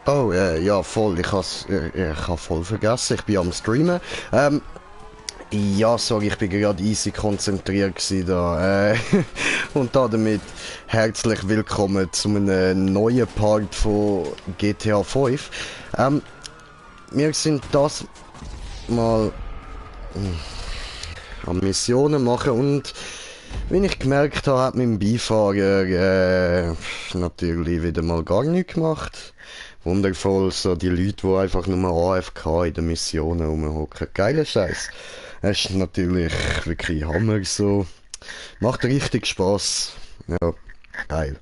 Oh, ja, voll. Ich hab voll vergessen. Ich bin am Streamen. Ja, sorry, ich bin gerade easy konzentriert gewesen da. Und damit herzlich willkommen zu einem neuen Part von GTA 5. Wir sind das mal am Missionen machen und wie ich gemerkt habe, hat mein Beifahrer natürlich wieder mal gar nichts gemacht. Wundervoll, so die Leute, die einfach nur AFK in den Missionen rumhocken. Geiler Scheiß. Es ist natürlich wirklich Hammer so. Macht richtig Spaß. Ja, geil.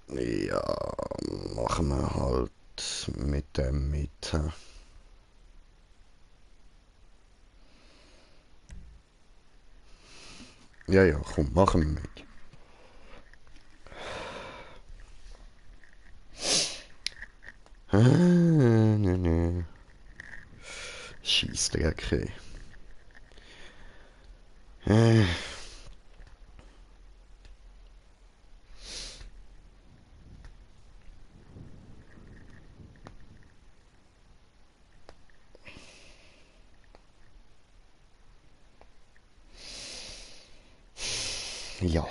Ja, machen wir halt mit dem mit. Ja, ja, komm, machen wir mit. Ne. Scheissdreck, ey. Ja.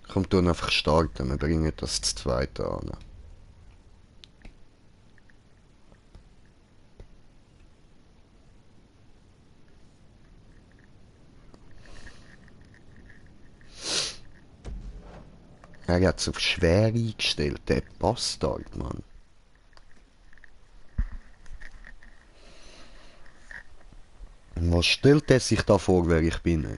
Komm, tun einfach starten, wir bringen das zu zweit an. Er hat es auf schwer eingestellt, der Bastard, Mann. Was stellt er sich da vor, wer ich bin?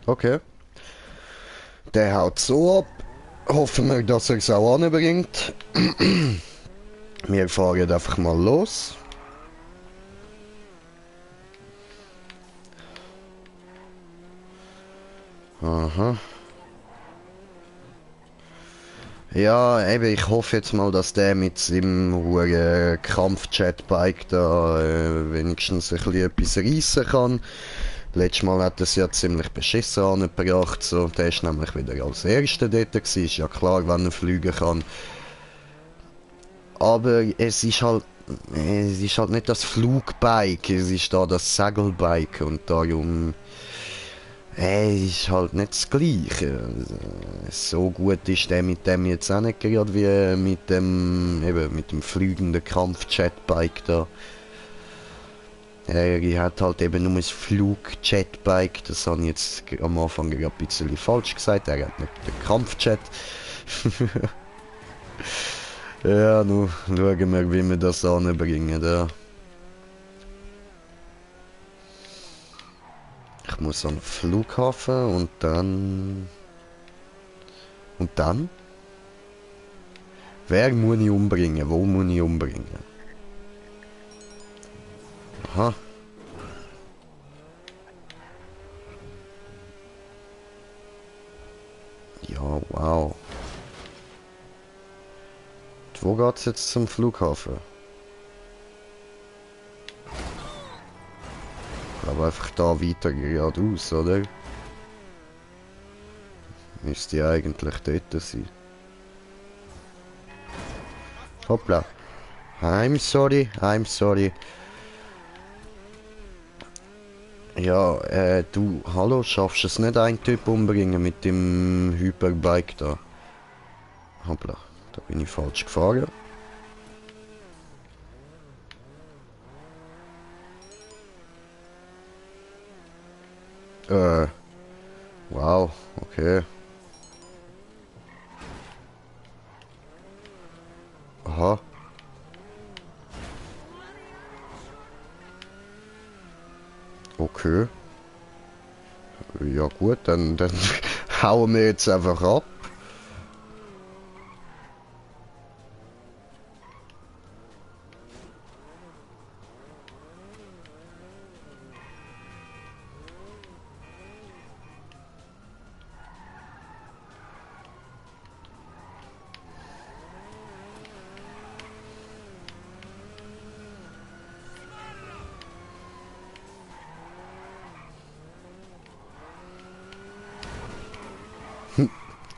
Okay. Der haut so ab. Hoffen wir, dass er es auch anbringt. Wir fahren einfach mal los. Aha. Ja, eben, ich hoffe jetzt mal, dass der mit seinem Kampf-Jetbike da wenigstens ein bisschen etwas reissen kann. Letztes Mal hat er es ja ziemlich beschissen angebracht. So. Der ist nämlich wieder als Erster dort gewesen. Ist ja klar, wenn er fliegen kann. Aber es ist halt nicht das Flugbike, es ist da das Segelbike und darum, es ist halt nicht das Gleiche. So gut ist der mit dem jetzt auch nicht gerade wie mit dem fliegenden Kampf-Jetbike da. Er hat halt eben nur ein Flug-Jetbike, das habe ich jetzt am Anfang gerade ein bisschen falsch gesagt, er hat nicht den Kampfjet. Ja, nu schauen wir, wie wir das anbringen. Da. Ich muss an den Flughafen und dann... Und dann? Wer muss ich umbringen? Wo muss ich umbringen? Aha. Ja, wow. Und wo geht's jetzt zum Flughafen? Ich glaube einfach da weiter geradeaus, oder? Müsste ja eigentlich dort sein. Hoppla. I'm sorry, I'm sorry. Ja, du, hallo, schaffst du es nicht, einen Typ umbringen mit dem Hyperbike da? Hoppla, da bin ich falsch gefahren. Wow, okay. Aha. Okay. Ja gut, dann hauen wir jetzt einfach ab.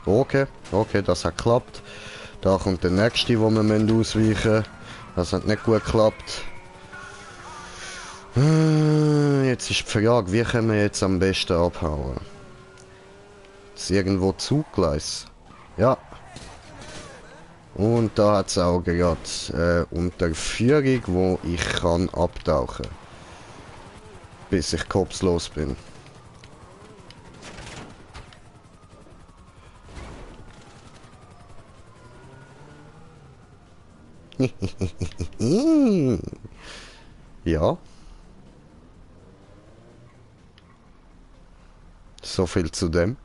Okay, okay, das hat geklappt. Da kommt der nächste, wo wir ausweichen müssen. Das hat nicht gut geklappt. Jetzt ist die Frage, wie können wir jetzt am besten abhauen? Ist irgendwo Zuggleis? Ja. Und da hat es auch gerade Unterführung, wo ich kann abtauchen. Bis ich kopflos bin. Ja. So viel zu dem.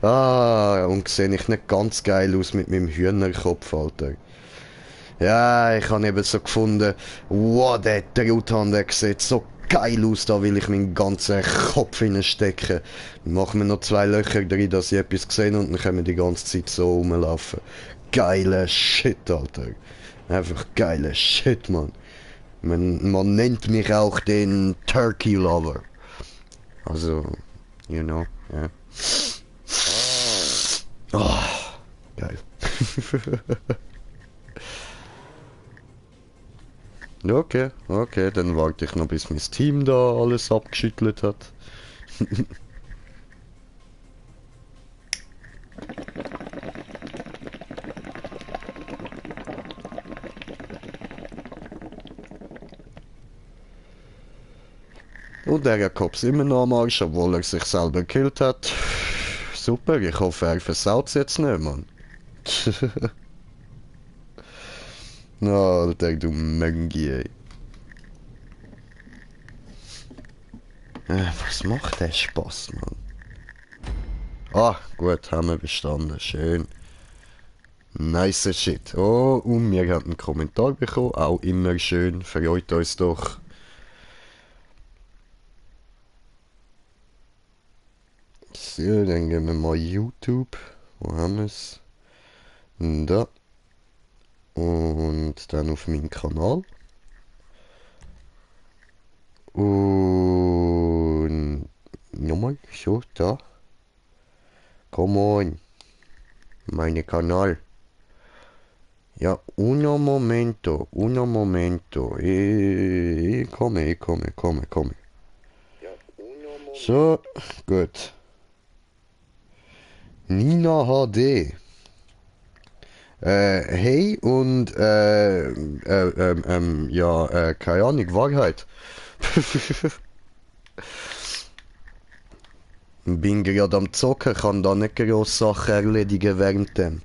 Und sehe ich nicht ganz geil aus mit meinem Hühnerkopf, Alter. Ja, ich habe eben so gefunden, wow, der Truthahn, der sieht so geil aus, da will ich meinen ganzen Kopf hineinstecken. Machen wir noch 2 Löcher drin, dass ich etwas sehe und dann können wir die ganze Zeit so rumlaufen. Geiler Shit, Alter. Einfach geiler Shit, Mann. Man nennt mich auch den Turkey Lover. Also, you know, ja. Yeah. Oh, geil. Okay, okay, dann warte ich noch, bis mein Team da alles abgeschüttelt hat. Und der Kopf immer noch am Arsch, obwohl er sich selber gekillt hat. Super, ich hoffe, er versaut jetzt nicht, Mann. Alter, du Möngi, ey. Was macht der Spaß, Mann? Ah, gut, haben wir bestanden. Schön. Nice shit. Oh, und wir haben einen Kommentar bekommen. Auch immer schön. Freut uns doch. So, dann gehen wir mal YouTube. Wo haben wir es? Da. Und dann auf meinen Kanal. Und nochmal, so, da. Come on. Meine Kanal. Ja, uno momento, uno momento. Komme. So, gut. Nina HD. Hey und ja, keine Ahnung, Wahrheit. Bin gerade am Zocken, kann da nicht groß Sachen erledigen währenddem.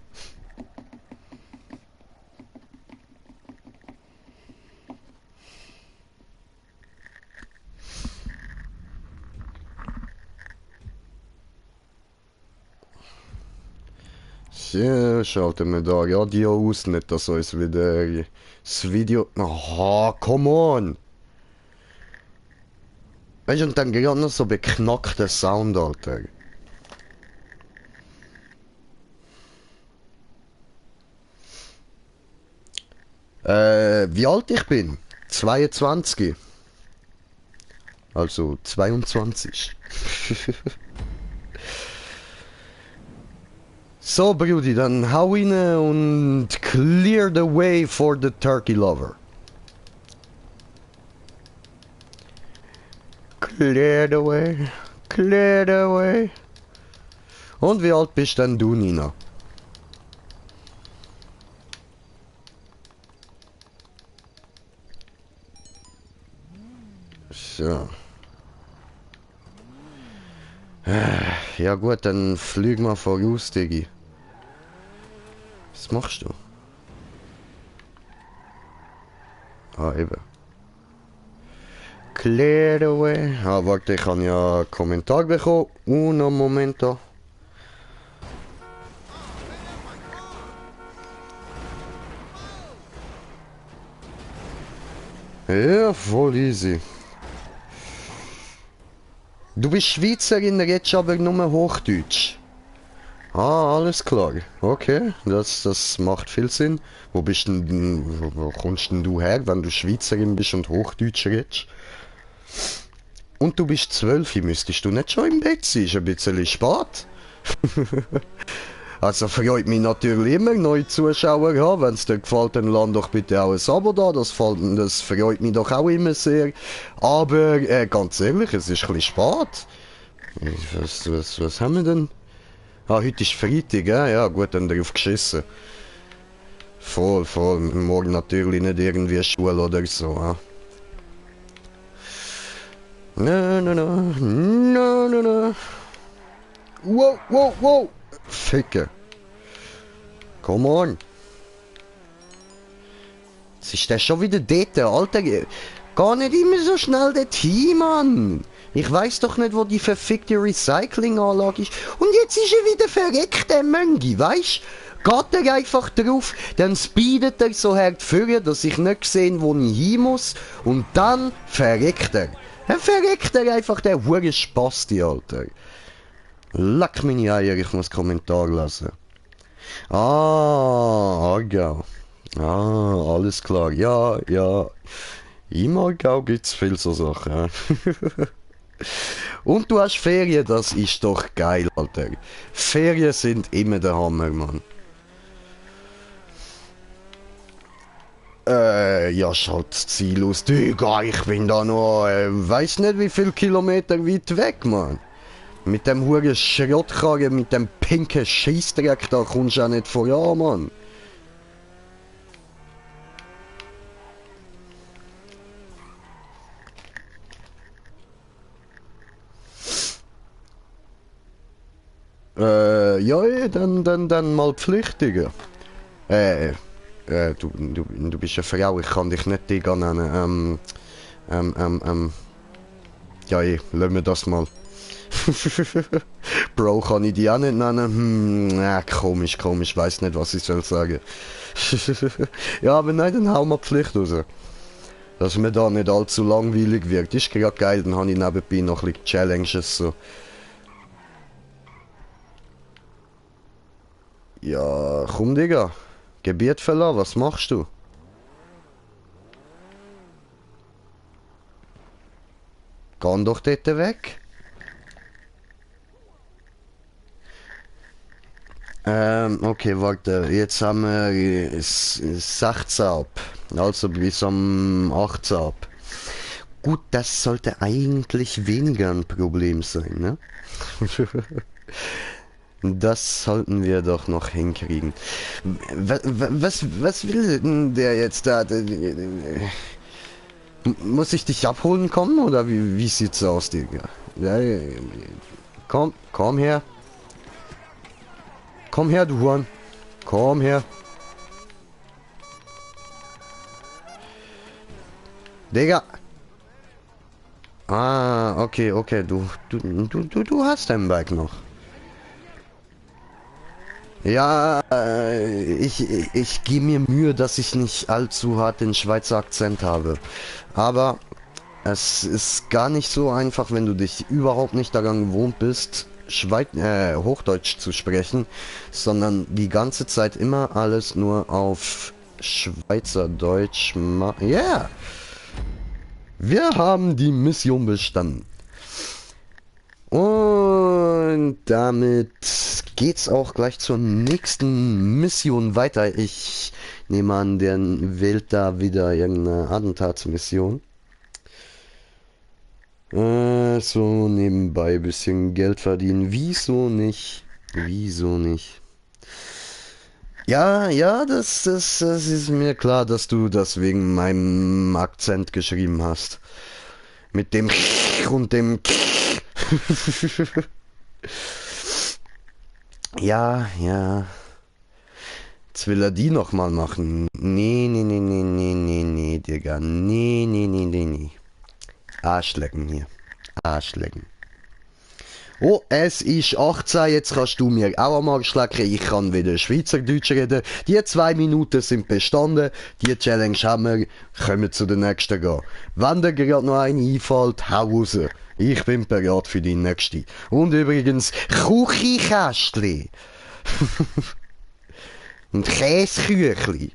So, schalten wir da Radio aus, nicht dass uns wieder das Video... Aha, come on! Weißt du, und dann gerade noch so beknackter Sound, Alter. Wie alt ich bin? 22. Also 22. So, Brudi, dann hau rein und clear the way for the turkey lover. Clear the way, clear the way. Und wie alt bist denn du, Nina? So. Ja gut, dann flieg mal voraus, Diggi. Was machst du? Ah, eben. Claro. Ah, warte, ich habe ja einen Kommentar bekommen. Uno momento. Ja, voll easy. Du bist Schweizerin, redest aber nur Hochdeutsch. Ah, alles klar. Okay, das macht viel Sinn. Wo kommst denn du her, wenn du Schweizerin bist und Hochdeutsch redest? Und du bist 12, müsstest du nicht schon im Bett sein? Ist ein bisschen spät. Also freut mich natürlich immer, neue Zuschauer haben. Wenn es dir gefällt, dann lass doch bitte auch ein Abo da. Das freut mich doch auch immer sehr. Aber ganz ehrlich, es ist ein bisschen spät. Was haben wir denn? Ah, heute ist Freitag, ja gut, dann drauf geschissen. Voll. Morgen natürlich nicht irgendwie Schule oder so. No. Wow. Ficken. Come on. Jetzt ist der schon wieder dort, Alter. Gar nicht immer so schnell dorthin, Mann. Ich weiß doch nicht, wo die verfickte Recyclinganlage ist. Und jetzt ist er wieder verreckt, der Möngi, weisst? Geht er einfach drauf, dann speedet er so hart vor, dass ich nicht sehe, wo ich hin muss. Und dann verreckt er. Dann verreckt er einfach, der hure Spasti, Alter. Leck meine Eier, ich muss Kommentar lesen. Ah, Aargau. Ah, alles klar. Ja. Im Aargau gibt's viel so Sachen. Und du hast Ferien, das ist doch geil, Alter. Ferien sind immer der Hammer, Mann. Ja, schalt das Ziel aus. Digga, ich bin da noch, weiß nicht wie viel Kilometer weit weg, Mann. Mit dem huren Schrottkarren, mit dem pinken Scheissdreck, da kommst du auch nicht voran, Mann. Ja, dann mal pflichtiger. Du bist eine Frau, ich kann dich nicht Digga nennen. Ja, lass mir das mal. Bro, kann ich die auch nicht nennen? Komisch, weiß nicht, was ich soll sagen. Ja, aber nein, dann hau mal Pflicht raus. Dass mir da nicht allzu langweilig wird. Ist gerade geil, dann habe ich nebenbei noch ein bisschen Challenges so. Ja, komm Digga. Gebiet verlassen, was machst du? Geh doch dort weg. Okay, warte. Jetzt haben wir 16 ab. Also bis am 18 ab. Gut, das sollte eigentlich weniger ein Problem sein, ne? Das sollten wir doch noch hinkriegen. Was will denn der jetzt da? Muss ich dich abholen kommen oder wie sieht's aus, Digga? Ja, komm her. Komm her, du Huren. Komm her. Digga. Ah, okay. Du hast dein Bike noch. Ja, ich gebe mir Mühe, dass ich nicht allzu hart den Schweizer Akzent habe. Aber es ist gar nicht so einfach, wenn du dich überhaupt nicht daran gewohnt bist, Hochdeutsch zu sprechen, sondern die ganze Zeit immer alles nur auf Schweizerdeutsch Yeah! Wir haben die Mission bestanden. Und damit geht's auch gleich zur nächsten Mission weiter. Ich nehme an, der wählt da wieder irgendeine Attentatsmission. So nebenbei ein bisschen Geld verdienen. Wieso nicht? Ja, das ist mir klar, dass du das wegen meinem Akzent geschrieben hast. Mit dem und dem Ja. Jetzt will er die nochmal machen. Nee, Digga. Nee. Anschlägen hier. Anschlägen. Oh, es ist 18, jetzt kannst du mir auch einmal schlecken. Ich kann wieder Schweizerdeutsch reden. Die 2 Minuten sind bestanden. Die Challenge haben wir. Können wir zu der nächsten gehen. Wenn dir gerade noch eine einfällt, hau raus. Ich bin bereit für die nächste. Und übrigens, Kuchikästli. Und Käseküchli.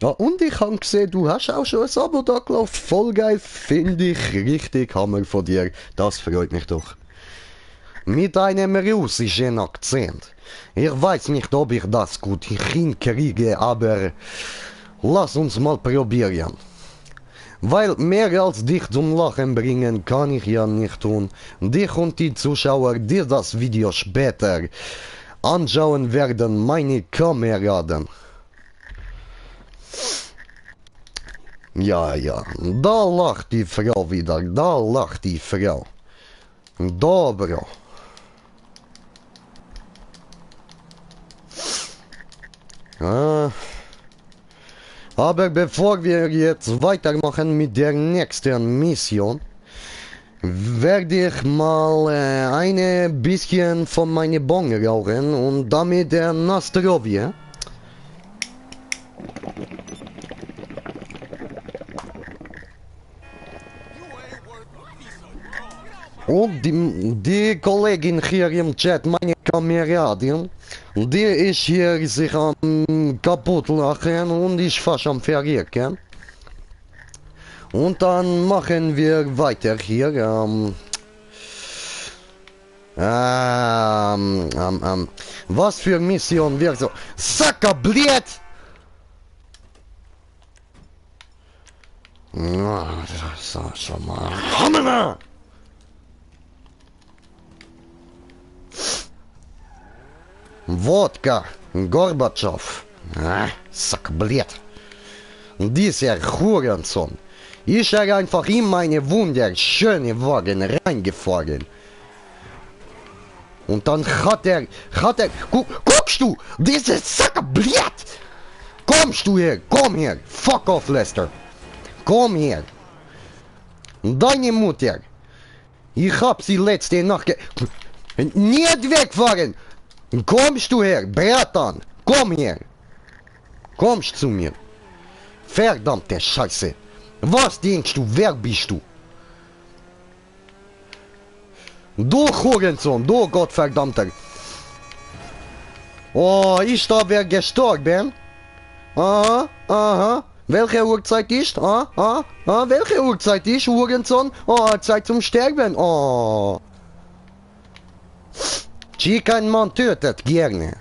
Ja, und ich habe gesehen, du hast auch schon ein Abo da gelaufen. Voll geil, finde ich richtig Hammer von dir. Das freut mich doch. Mit einem russischen Akzent. Ich weiß nicht, ob ich das gut hinkriege, aber lass uns mal probieren. Weil mehr als dich zum Lachen bringen kann ich ja nicht tun. Dich und die Zuschauer, die das Video später anschauen werden, meine Kameraden. Ja, da lacht die Frau wieder, da lacht die Frau. Dobro. Aber bevor wir jetzt weitermachen mit der nächsten Mission, werde ich mal ein bisschen von meine Bon rauchen und damit der Nastrovie. Und die Kollegin hier im Chat, meine Kameradin, die ist hier sich am kaputt lachen und ist fast am Verrecken. Und dann machen wir weiter hier. Was für Mission wir so. Sackerbliet! Das ist schon mal. Hammer! Wodka, Gorbatschow. Sackbliet. Dieser Hurensohn. Ich habe einfach in meine wunderschöne Wagen reingefahren. Und dann hat er, guckst du, dieses Sackbliet. Kommst du her, komm her. Fuck off, Lester. Komm her. Deine Mutter. Ich hab sie letzte Nacht nicht wegfahren. Kommst du her, Bratan. Komm her. Kommst zu mir. Verdammte Scheiße. Was denkst du, wer bist du? Du Hurensohn, du Gottverdammter. Oh, ich da wer gestorben? Aha, aha. Welche Uhrzeit ist? Welche Uhrzeit ist, Hurensohn? Oh, Zeit zum Sterben. Oh. Kein Mann tötet gerne.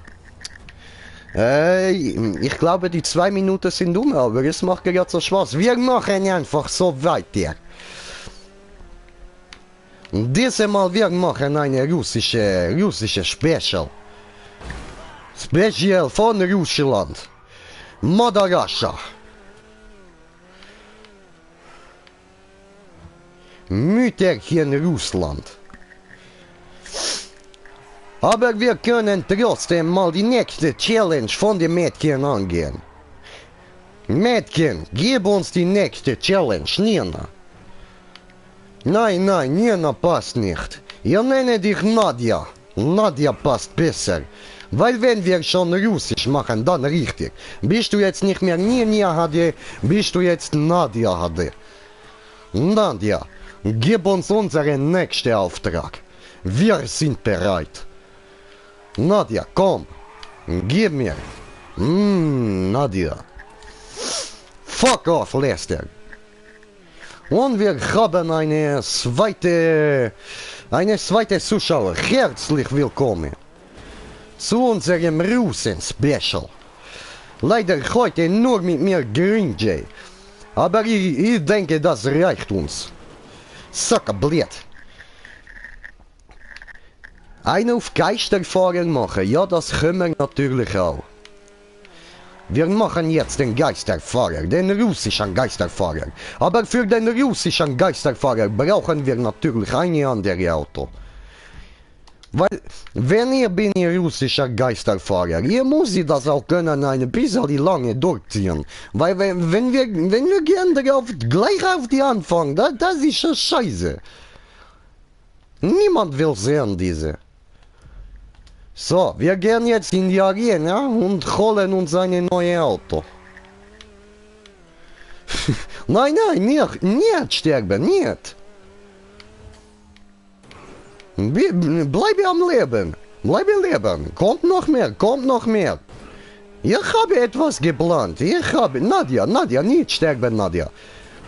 Ich glaube, die 2 Minuten sind um, aber es macht gerade so Spaß. Wir machen einfach so weiter. Dieses Mal wir machen eine russische Special. Special von Russland. Madagaschar. Mütterchen Russland. Aber wir können trotzdem mal die nächste Challenge von den Mädchen angehen. Mädchen, gib uns die nächste Challenge, Nina. Nein, Nina passt nicht. Ich nenne dich Nadja. Nadja passt besser. Weil wenn wir schon Russisch machen, dann richtig. Bist du jetzt nicht mehr Nina HD, bist du jetzt Nadja HD. Nadja, gib uns unseren nächsten Auftrag. Wir sind bereit. Nadja, komm. Gib mir. Nadja. Fuck off, Lester. Und wir haben eine zweite Zuschauer. Herzlich willkommen zu unserem Russen-Special. Leider heute nur mit mir Green Jay. Aber ich denke, das reicht uns. Sackerbliet. Eine auf Geisterfahren machen, ja, das können wir natürlich auch. Wir machen jetzt den Geisterfahrer, den russischen Geisterfahrer. Aber für den russischen Geisterfahrer brauchen wir natürlich ein anderes Auto. Weil, wenn ihr bin ihr russischer Geisterfahrer, ihr muss das auch können ein bisschen lange durchziehen. Weil wenn wir gehen darauf, gleich auf die Anfang, das ist schon scheiße. Niemand will sehen diese. So, wir gehen jetzt in die Arena und holen uns ein neues Auto. Nein, nicht sterben, nicht. Bleibe am Leben. Bleibe leben. Kommt noch mehr, kommt noch mehr. Ich habe etwas geplant. Nadja, nicht sterben, Nadja.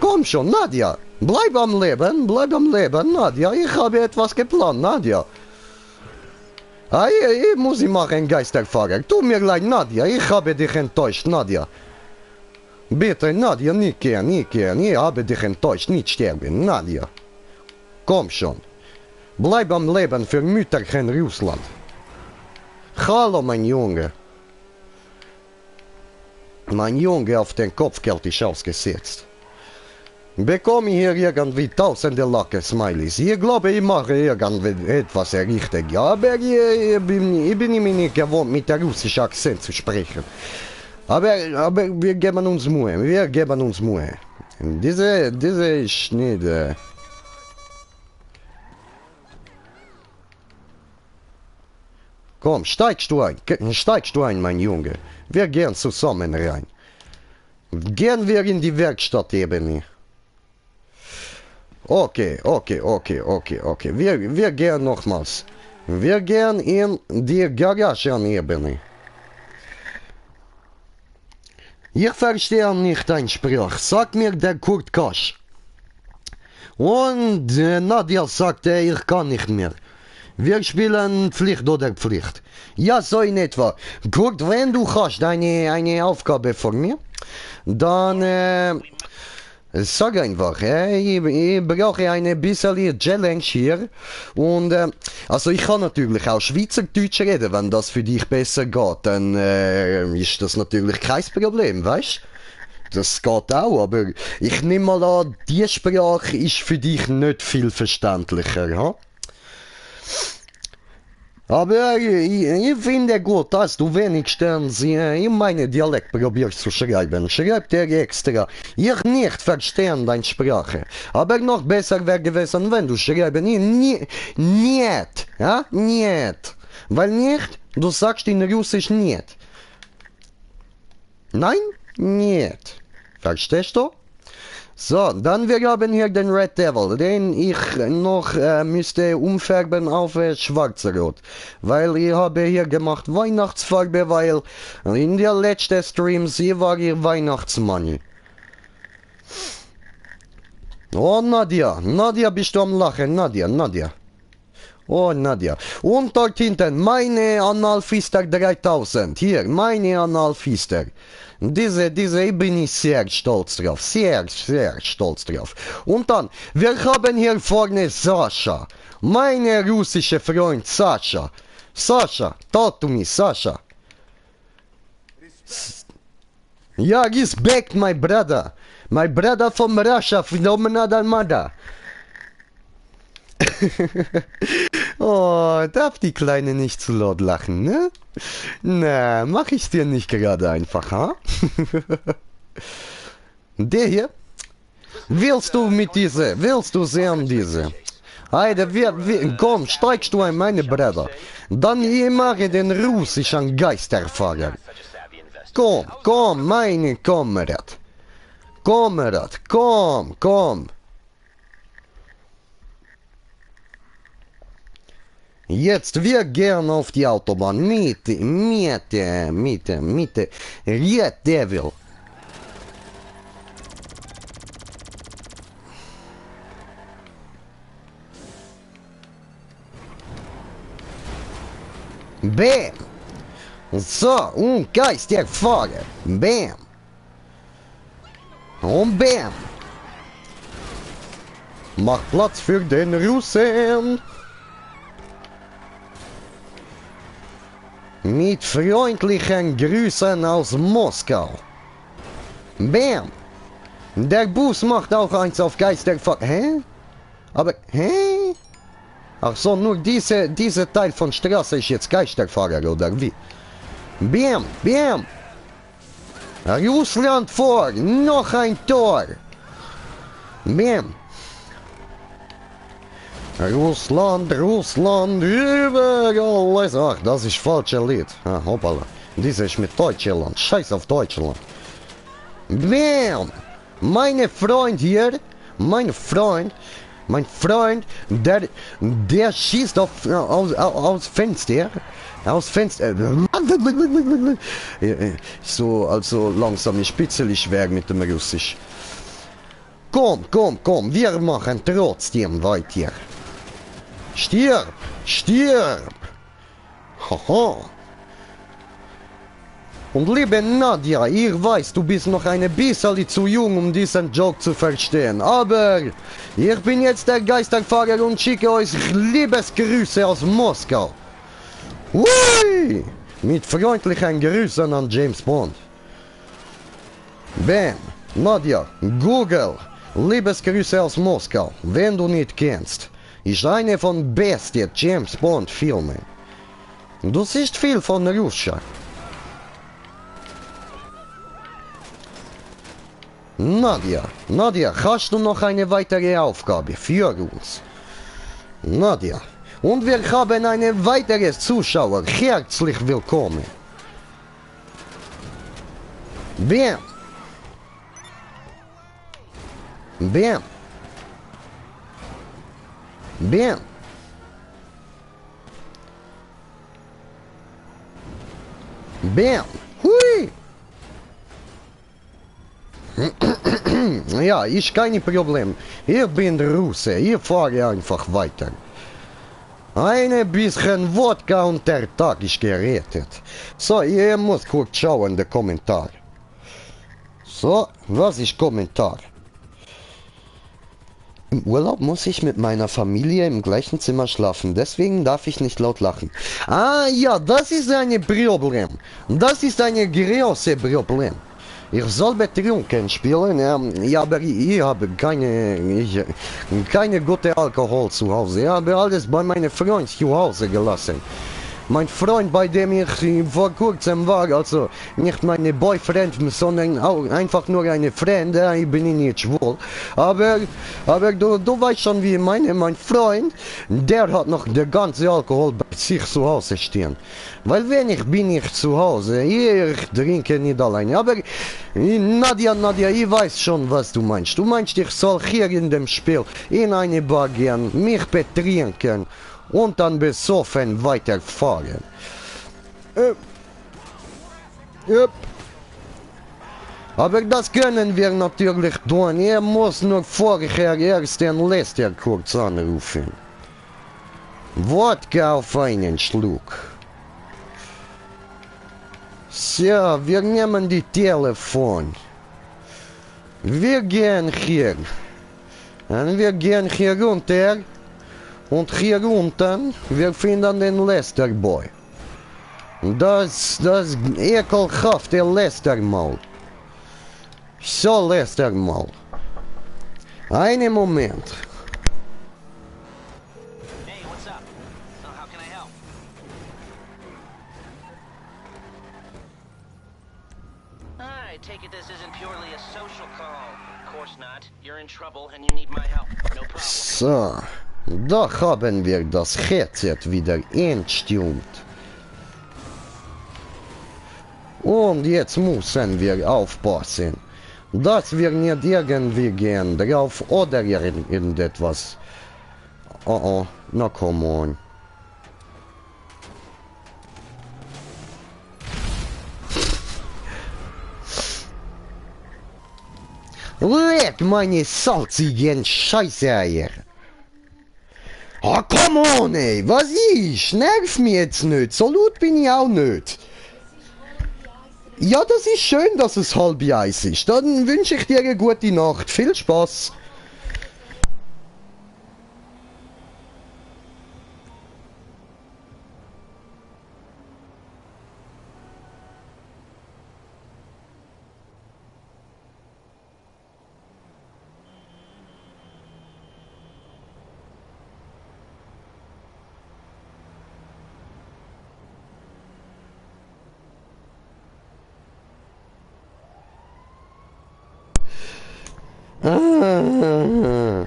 Komm schon, Nadja. Bleib am Leben, Nadja. Ich habe etwas geplant, Nadja. Ich muss machen, Geisterfahrer. Tut mir leid, Nadja. Ich habe dich enttäuscht, Nadja. Bitte, Nadja, nicht gehen. Ich habe dich enttäuscht. Nicht sterben, Nadja. Komm schon. Bleib am Leben für Mütterchen Russland. Hallo, mein Junge. Mein Junge auf den Kopfgeld ist ausgesetzt. Bekomme hier irgendwie tausende Lache-Smileys. Ich glaube, ich mache irgendwie etwas richtig. Aber ich bin mir nicht gewohnt, mit der russischen Akzent zu sprechen. Aber wir geben uns Mühe. Diese ist nicht... Komm, steigst du ein, mein Junge. Wir gehen zusammen rein. Gehen wir in die Werkstattebene. Okay. Wir gehen nochmals. Wir gehen in die Garagenebene. Ich verstehe nicht deinen Spruch. Sag mir der Kurt Kasch. Und Nadja sagte, ich kann nicht mehr. Wir spielen Pflicht oder Pflicht. Ja, so in etwa. Kurt, wenn du hast eine Aufgabe von mir, dann sag einfach, ich brauche eine bisschen Challenge hier. Und also ich kann natürlich auch Schweizerdeutsch reden, wenn das für dich besser geht, dann ist das natürlich kein Problem, weißt? Das geht auch, aber ich nehme mal an, die Sprache ist für dich nicht viel verständlicher, ha? Aber ich finde gut, dass du wenigstens in meinem Dialekt probierst zu schreiben. Schreib dir extra. Ich nicht verstehe deine Sprache. Aber noch besser wäre gewesen, wenn du schreiben nicht. Ja? Nicht. Weil nicht, du sagst in Russisch nicht. Nein? Nicht. Verstehst du? So, dann wir haben hier den Red Devil, den ich noch müsste umfärben auf schwarz-rot. Weil ich habe hier gemacht Weihnachtsfarbe, weil in der letzten Streams hier war ihr Weihnachtsmann. Oh Nadja, bist du am Lachen, Nadja. Oh Nadja. Und dort hinten, meine Analfister 3000. Hier, meine Analfister. Diese bin ich sehr stolz drauf. Sehr stolz drauf. Und dann, wir haben hier vorne Sascha. Meine russische Freund Sascha. Sascha, talk to me, Sascha. Ja, respect my brother. My brother from Russia, from another mother. Oh, darf die Kleine nicht zu laut lachen, ne? Na, mach ich's dir nicht gerade einfach, ha? Der hier? Willst du sehen diese? Heide, komm, steigst du ein, meine Brüder. Dann ich mache den russischen Geisterfahrer. Komm, meine Kamerad. Komm. Jetzt, wir gehen auf die Autobahn. Mitte. Red Devil. Bam. So, und Geisterfahrer. Bam. Und bam. Mach Platz für den Russen. Mit freundlichen Grüßen aus Moskau. Bam! Der Bus macht auch eins auf Geisterfahrer. Hä? Aber, hä? Ach so, nur diese Teil von Straße ist jetzt Geisterfahrer, oder wie? Bam! Bam! Russland vor! Noch ein Tor! Bam! Russland, Russland, überall. Ach, das ist falsches Lied. Ah, hoppala. Dieses ist mit Deutschland. Scheiß auf Deutschland. Bam! Meine Freund hier, mein Freund, der schießt aus Fenster. Aus Fenster. So, also langsam spitzelig werden mit dem Russisch. Komm, komm, komm, wir machen trotzdem weiter. Stirb! Stirb! Haha! Und liebe Nadja, ich weiß, du bist noch ein bisschen zu jung, um diesen Joke zu verstehen. Aber ich bin jetzt der Geisterfahrer und schicke euch Liebesgrüße aus Moskau. Hui! Mit freundlichen Grüßen an James Bond. Bam! Nadja, Google, Liebesgrüße aus Moskau, wenn du nicht kennst. Ist eine von besten James Bond Filmen. Du siehst viel von Russland. Nadja, hast du noch eine weitere Aufgabe für uns? Nadja, und wir haben eine weitere Zuschauer. Herzlich willkommen. Bam. Bam. Bam. Bam. Hui. Ja, ist kein Problem. Ich bin Russe. Ich fahre einfach weiter. Ein bisschen Wodka und der Tag ist gerettet. So, ihr müsst kurz schauen, der Kommentar. So, was ist Kommentar? Im Urlaub muss ich mit meiner Familie im gleichen Zimmer schlafen, deswegen darf ich nicht laut lachen. Ah ja, das ist ein Problem. Das ist ein großes Problem. Ich soll betrunken spielen, ja, aber ich habe keine gute Alkohol zu Hause. Ich habe alles bei meinem Freund zu Hause gelassen. Mein Freund, bei dem ich vor kurzem war, also nicht meine Boyfriend, sondern auch einfach nur eine Freund, ich bin nicht schwul. Aber du weißt schon, wie mein Freund, der hat noch den ganzen Alkohol bei sich zu Hause stehen. Weil wenn ich bin nicht zu Hause, ich trinke nicht alleine. Aber Nadja, ich weiß schon, was du meinst. Du meinst, ich soll hier in dem Spiel in eine Bar gehen, mich betrinken und dann besoffen weiterfahren. Aber das können wir natürlich tun. Er muss nur vorher erst den Lester kurz anrufen. Wodka auf einen Schluck. So, wir nehmen die Telefon. Wir gehen hier. Und wir gehen hier runter. Und hier unten, wir finden den Lester Boy. Das ekelhafte Lester Maul. So, Lester Maul. Einen Moment. Hey, what's up? So how can I help? I take it this isn't purely a social call. Of course not. You're in trouble and you need my help. No problem. So, da haben wir das Headset wieder entstimmt. Und jetzt müssen wir aufpassen, dass wir nicht irgendwie gehen drauf oder irgendetwas. Oh, na come on. Leck meine salzigen Scheißeier. Oh, come on, ey, was ist? Nerv mich jetzt nicht, so laut bin ich auch nicht. Ja, das ist schön, dass es halb Eis ist. Dann wünsche ich dir eine gute Nacht. Viel Spaß. Ah.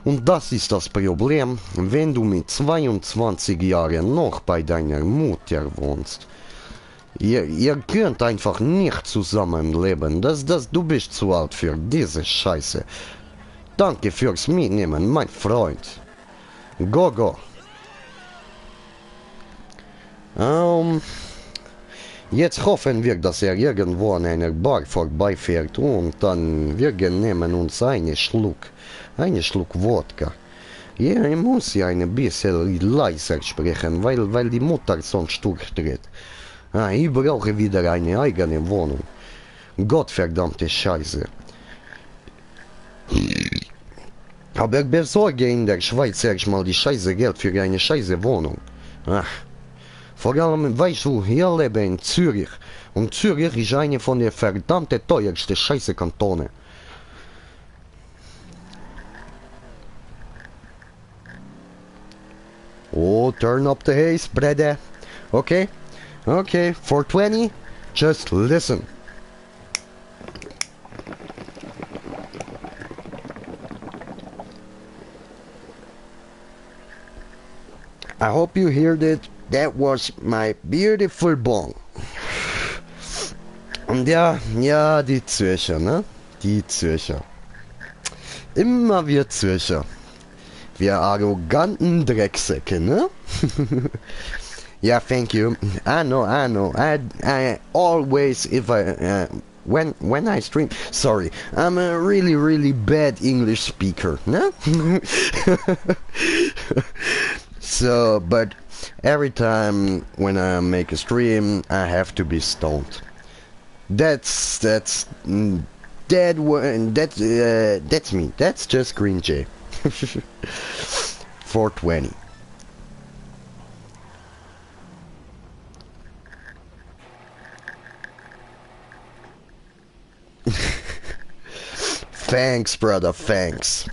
Und das ist das Problem, wenn du mit 22 Jahren noch bei deiner Mutter wohnst. Ihr könnt einfach nicht zusammenleben. Du bist zu alt für diese Scheiße. Danke fürs Mitnehmen, mein Freund. Go, go. Jetzt hoffen wir, dass irgendwo an einer Bar vorbeifährt und dann wir nehmen uns einen Schluck Wodka. Ja, ich muss ja ein bisschen leiser sprechen, weil die Mutter sonst durchdreht. Ich brauche wieder eine eigene Wohnung. Gottverdammte Scheiße. Aber besorge in der Schweiz erstmal die scheiße Geld für eine scheiße Wohnung. Vor allem, weißt du, hier lebe in Zürich. Und Zürich ist eine von der verdammte teuersten scheiße Kantone. Oh, turn up the haze, brother. Okay? Okay, 420, just listen. I hope you heard it. That was my beautiful bong. Und ja, die Zürcher, ne? Die Zürcher. Immer wir Zürcher. Wir arroganten Drecksäcke, ne? Yeah, thank you. I know. I always, when I stream, sorry, I'm a really bad English speaker, no? So, but every time when I make a stream, I have to be stoned. That's me. That's just Green Jay. 420. Thanks, brother, thanks.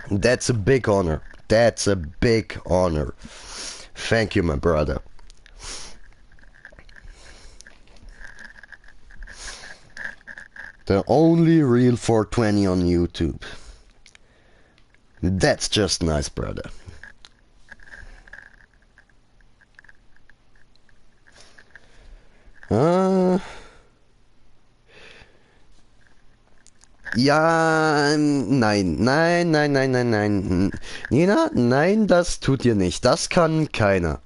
That's a big honor. That's a big honor. Thank you, my brother. The only real 420 on YouTube. That's just nice, brother. Ja, nein. Nina, nein, das tut ihr nicht. Das kann keiner.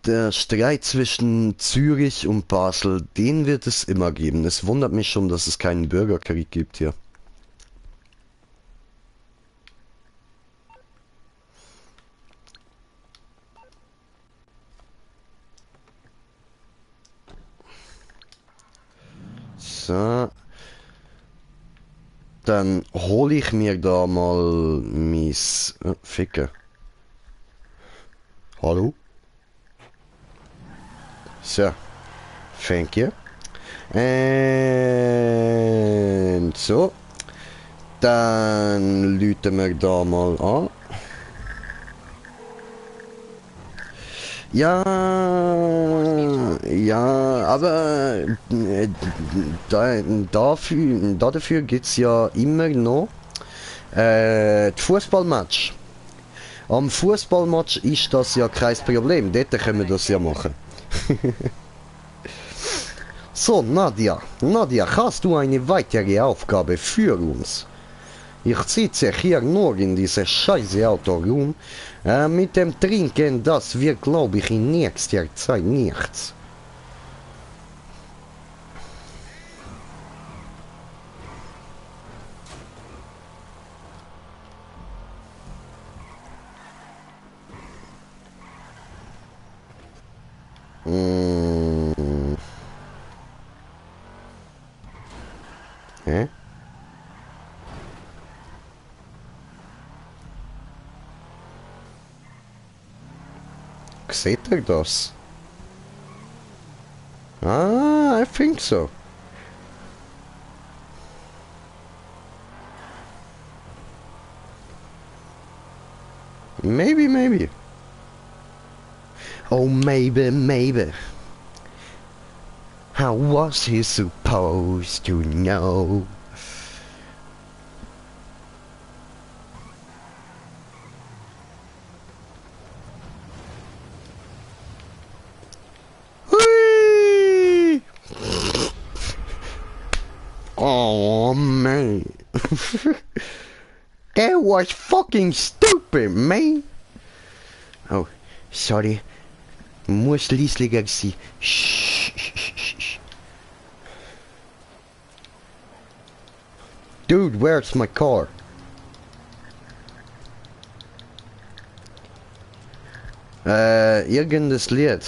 Der Streit zwischen Zürich und Basel, den wird es immer geben. Es wundert mich schon, dass es keinen Bürgerkrieg gibt hier. So. Dann hole ich mir da mal mies Ficke. Hallo? So. Thank you. Und so. Dann lüten wir da mal an. Ja, aber dafür gibt es ja immer noch die Fußballmatch. Am Fußballmatch ist das ja kein Problem, dort können wir das ja machen. So, Nadia, hast du eine weitere Aufgabe für uns? Ich sitze hier nur in diesem scheiße Auto rum. Mit dem Trinken, das wird, glaube ich, in nächster Zeit nichts. Hä? Seht ihr das? I think so. Maybe. Oh, maybe, maybe. How was he supposed to know? Whee! Oh, man. That was fucking stupid, man. Oh, sorry. Muss leislicher sein. Shh, shh, shh, shh. Dude, where's my car? Irgendes Lied.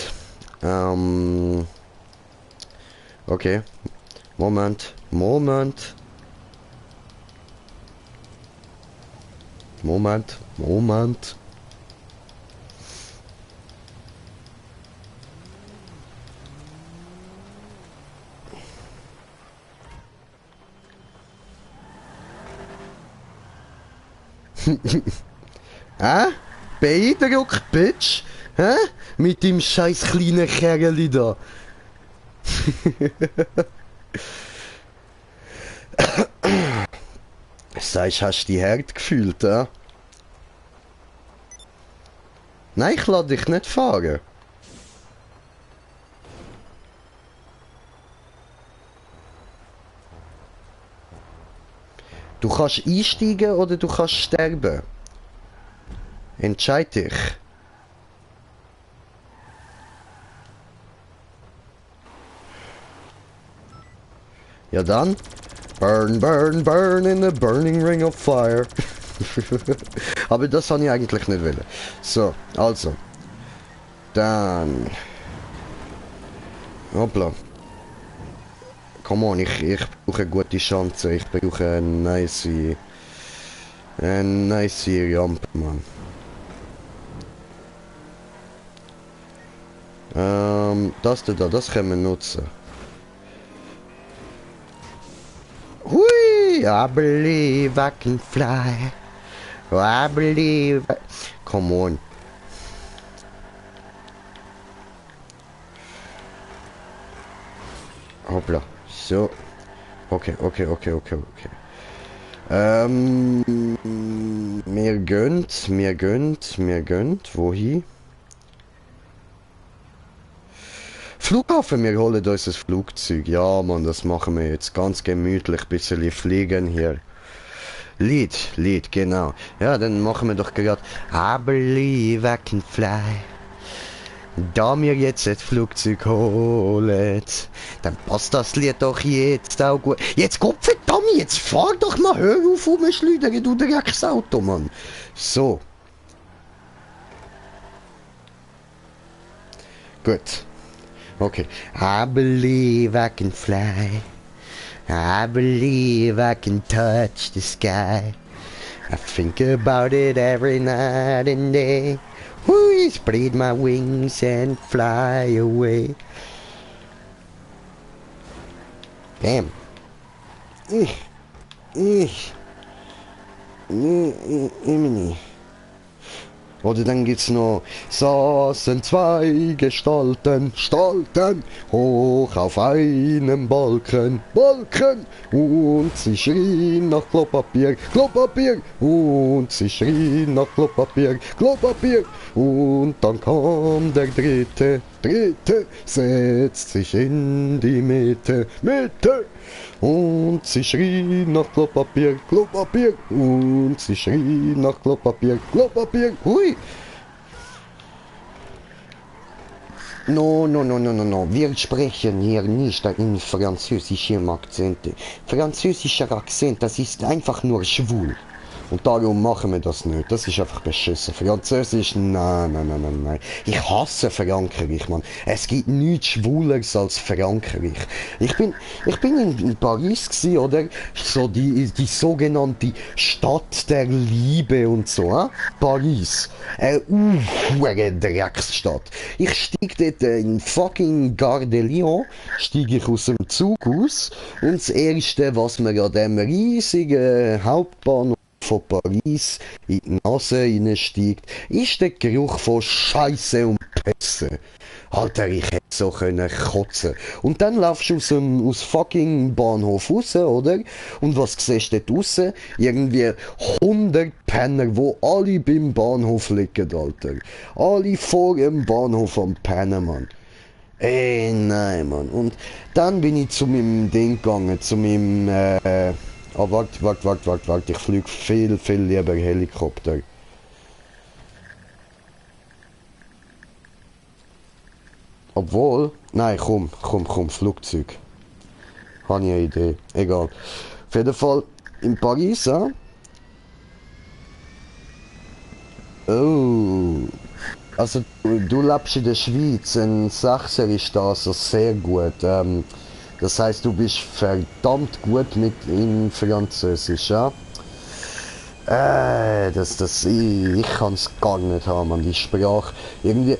Okay. Moment. Moment. Moment. Moment. Hä? Beeindruckt, Bitch? Hä? Mit dem scheiß kleinen Kerli da. Sagst, hast du dich hart gefühlt, hä? Nein, ich lass dich nicht fahren. Du kannst einsteigen oder du kannst sterben. Entscheid dich. Ja dann. Burn, burn, burn in the burning ring of fire. Aber das habe ich eigentlich nicht wollen. So, also. Dann. Hoppla. Come on, ich brauche eine gute Chance. Ich brauche eine nice Rampe, Mann. Das da, das können wir nutzen. Hui, I believe I can fly. I believe I... Come on. Hoppla. So. Okay. Mir gönnt. Wohin? Flughafen, wir holen uns das Flugzeug. Ja, Mann, das machen wir jetzt ganz gemütlich. Ein bisschen fliegen hier. Lied, genau. Ja, dann machen wir doch gerade I believe I can fly. Da wir jetzt das Flugzeug holen, dann passt das Lied doch jetzt auch gut. Jetzt Gott verdammt, jetzt fahr doch mal, hör auf rumschleudern, du Drecksauto, Mann. So. Gut. Okay. I believe I can fly. I believe I can touch the sky. I think about it every night and day. Whoo, spread my wings and fly away. Damn. Oder dann gibt's noch, saßen zwei Gestalten, hoch auf einem Balken, und sie schrien nach Klopapier, und sie schrien nach Klopapier, und dann kam der dritte, setzt sich in die Mitte, und sie schrien nach Klopapier, und sie schrien nach Klopapier, hui! No, wir sprechen hier nicht in französischem Akzent. Französischer Akzent, das ist einfach nur schwul. Und darum machen wir das nicht. Das ist einfach beschissen. Französisch, nein. Ich hasse Frankreich, Mann. Es gibt nichts Schwuleres als Frankreich. Ich bin in Paris gewesen, oder? So die sogenannte Stadt der Liebe und so, hein? Paris. Eine Drecksstadt. Ich stieg dort in fucking Gare de Lyon, stieg ich aus dem Zug aus, und das erste, was mir an dem riesigen Hauptbahnhof von Paris in die Nase reinsteigt, ist der Geruch von Scheiße und Fresse. Alter, ich hätte so können kotzen. Und dann laufst du aus fucking Bahnhof raus, oder? Und was siehst du dort raus? Irgendwie 100 Penner, wo alle beim Bahnhof liegen, Alter. Alle vor dem Bahnhof am Pennen, Mann. Ey, nein, Mann. Und dann bin ich zu meinem Ding gegangen, zu meinem, warte, ich fliege viel, viel lieber Helikopter. Obwohl, nein, komm, Flugzeug. Habe ich eine Idee. Egal. Auf jeden Fall in Paris, Oh. Also, du lebst in der Schweiz. Ein Sechser ist da also sehr gut. Das heißt, du bist verdammt gut mit in Französisch, ja? Ich kann es gar nicht haben, man, die Sprache. Irgendwie,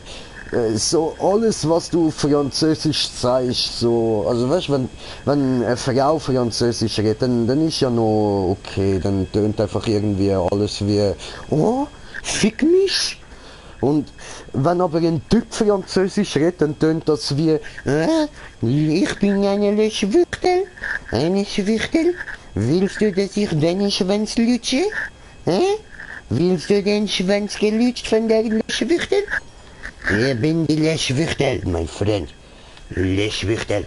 so alles, was du Französisch sagst, so, also weißt du, wenn eine Frau Französisch redet, dann ist ja noch okay, dann tönt einfach irgendwie alles wie, oh, fick mich. Und wenn aber ein Typ Französisch redet, dann tönt das wie, ich bin eine Schwuchtel, willst du, dass ich deinen Schwanz lutsche? Willst du den Schwanz gelutscht von der Schwuchtel? Ich bin die Schwuchtel, mein Freund. Schwuchtel.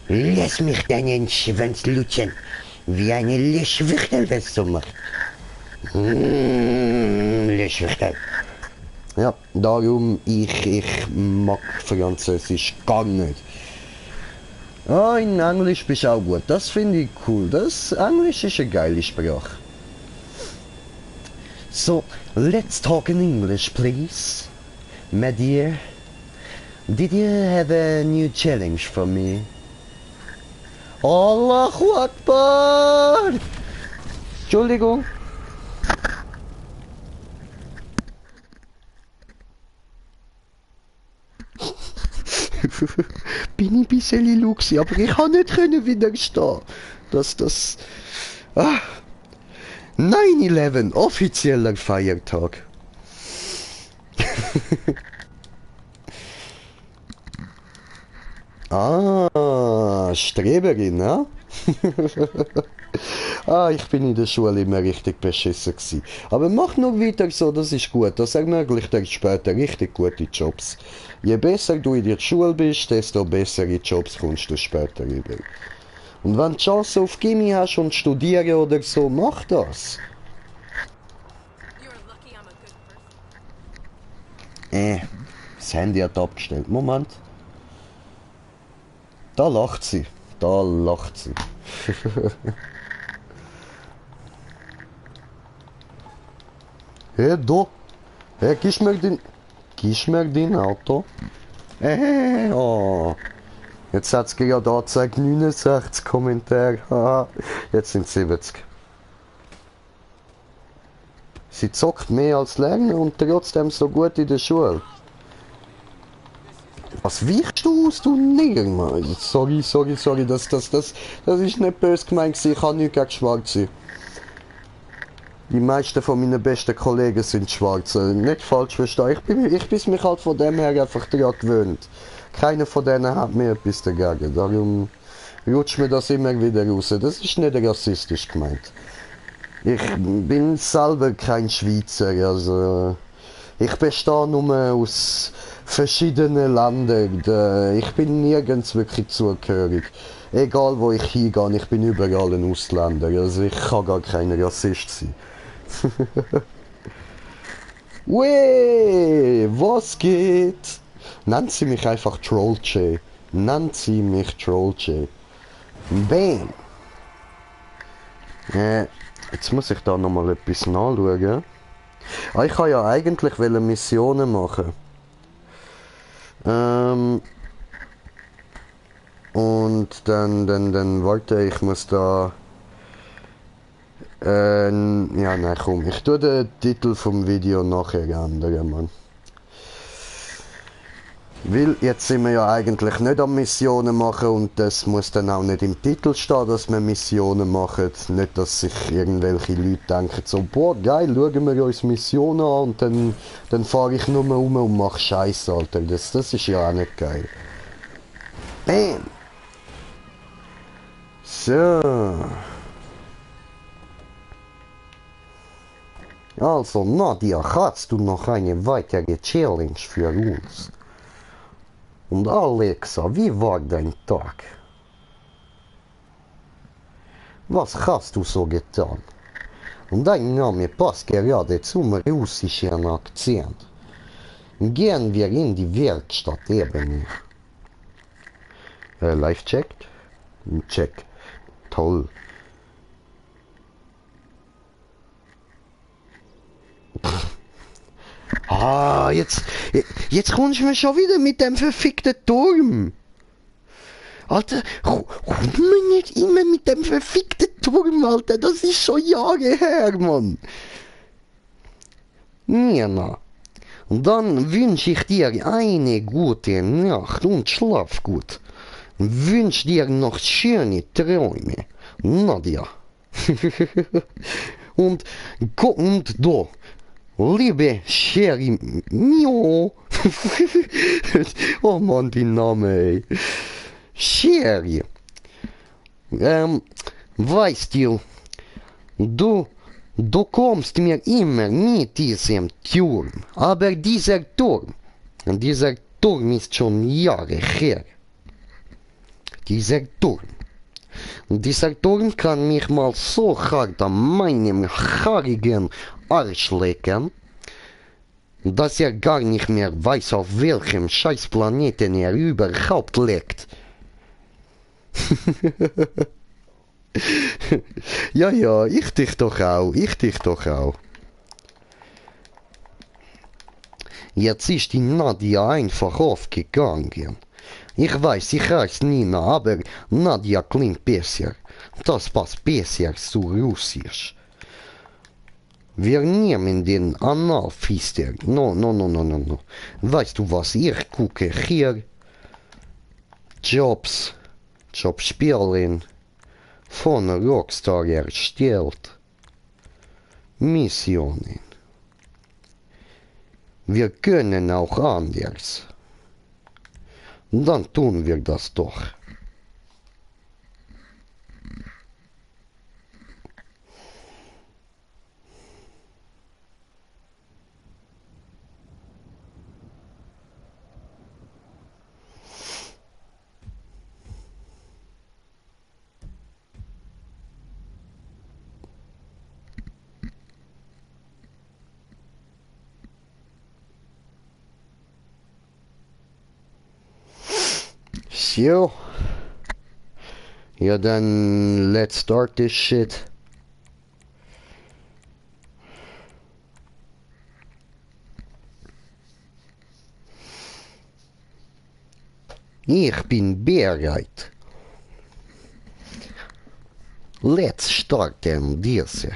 Lass mich deinen Schwanz lutschen, wie eine Schwuchtel das so macht. Schwuchtel. Ja, darum, ich mag Französisch gar nicht. Ah, in Englisch bist du auch gut. Das finde ich cool. Englisch ist eine geile Sprache. So, let's talk in English, please. My dear, did you have a new challenge for me? Allahu Akbar! Entschuldigung. Bin ich ein bisschen luxi, aber ich kann nicht widerstehen. Das. 9/11, offizieller Feiertag. Streberin, ne? Ich bin in der Schule immer richtig beschissen gewesen. Aber mach nur weiter so, das ist gut. Das ermöglicht dir später richtig gute Jobs. Je besser du in der Schule bist, desto bessere Jobs kommst du später über. Und wenn du Chance auf Gymi hast und studieren oder so, mach das. Das Handy hat abgestellt. Moment. Da lacht sie. Hey, da. Hey, gibst mir dein Auto? Oh. Jetzt hat es gerade angezeigt 69 Kommentare. Jetzt sind 70. Sie zockt mehr als lernen und trotzdem so gut in der Schule. Was weichst du aus, du Nigger, Mann? Sorry, das ist nicht böse gemeint gewesen. Ich habe nichts gegen Schwarze. Die meisten von meinen besten Kollegen sind Schwarze. Nicht falsch verstehen. Ich bin mich halt von dem her einfach daran gewöhnt. Keiner von denen hat mir etwas dagegen. Darum rutscht mir das immer wieder raus. Das ist nicht rassistisch gemeint. Ich bin selber kein Schweizer. Also ich bestehe nur aus verschiedenen Ländern. Ich bin nirgends wirklich zugehörig. Egal wo ich hingehe, ich bin überall ein Ausländer. Also ich kann gar kein Rassist sein. Weh, was geht? Nennt sie mich einfach Trollche. Bam. Jetzt muss ich da nochmal etwas nachschauen. Ich kann ja eigentlich Missionen machen. Und dann, warte, ich muss da... ja, nein, komm, ich tue den Titel vom Video nachher ändern, Mann. Weil jetzt sind wir ja eigentlich nicht am Missionen machen und das muss dann auch nicht im Titel stehen, dass wir Missionen machen. Nicht, dass sich irgendwelche Leute denken so, boah geil, schauen wir uns Missionen an und dann fahre ich nur um und mache Scheiße, Alter. Das ist ja auch nicht geil. Bam! So. Also Nadia, hast du noch eine weitere Challenge für uns? Und Alexa, wie war dein Tag? Was hast du so getan? Und dein Name passt gerade zum russischen Akzent. Gehen wir in die Werkstatt eben. Live-Check? Check. Toll. Jetzt kommst du mir schon wieder mit dem verfickten Turm. Alter, komm mir nicht immer mit dem verfickten Turm, Alter. Das ist schon Jahre her, Mann. Nina, dann wünsche ich dir eine gute Nacht und schlaf gut. Wünsch dir noch schöne Träume, Nadia. und da. Liebe Sherry, Mio. Oh Mann, die Name, ey. Sherry. Weißt du kommst mir immer mit diesem Turm. Aber dieser Turm ist schon Jahre her. Dieser Turm kann mich mal so hart an meinem haarigen Arsch lecken, dass er gar nicht mehr weiß, auf welchem Scheißplaneten er überhaupt lebt. Ja, ich dich doch auch. Jetzt ist die Nadia einfach aufgegangen. Ich weiß, ich heiße Nina, aber Nadia klingt besser. Das passt besser zu Russisch. Wir nehmen den Analfister. No. Weißt du was, ich gucke hier. Jobspielen. Von Rockstar erstellt. Missionen. Wir können auch anders. Dann tun wir das doch. So. Ja, dann let's start this shit. Ich bin bereit. Let's starten diese.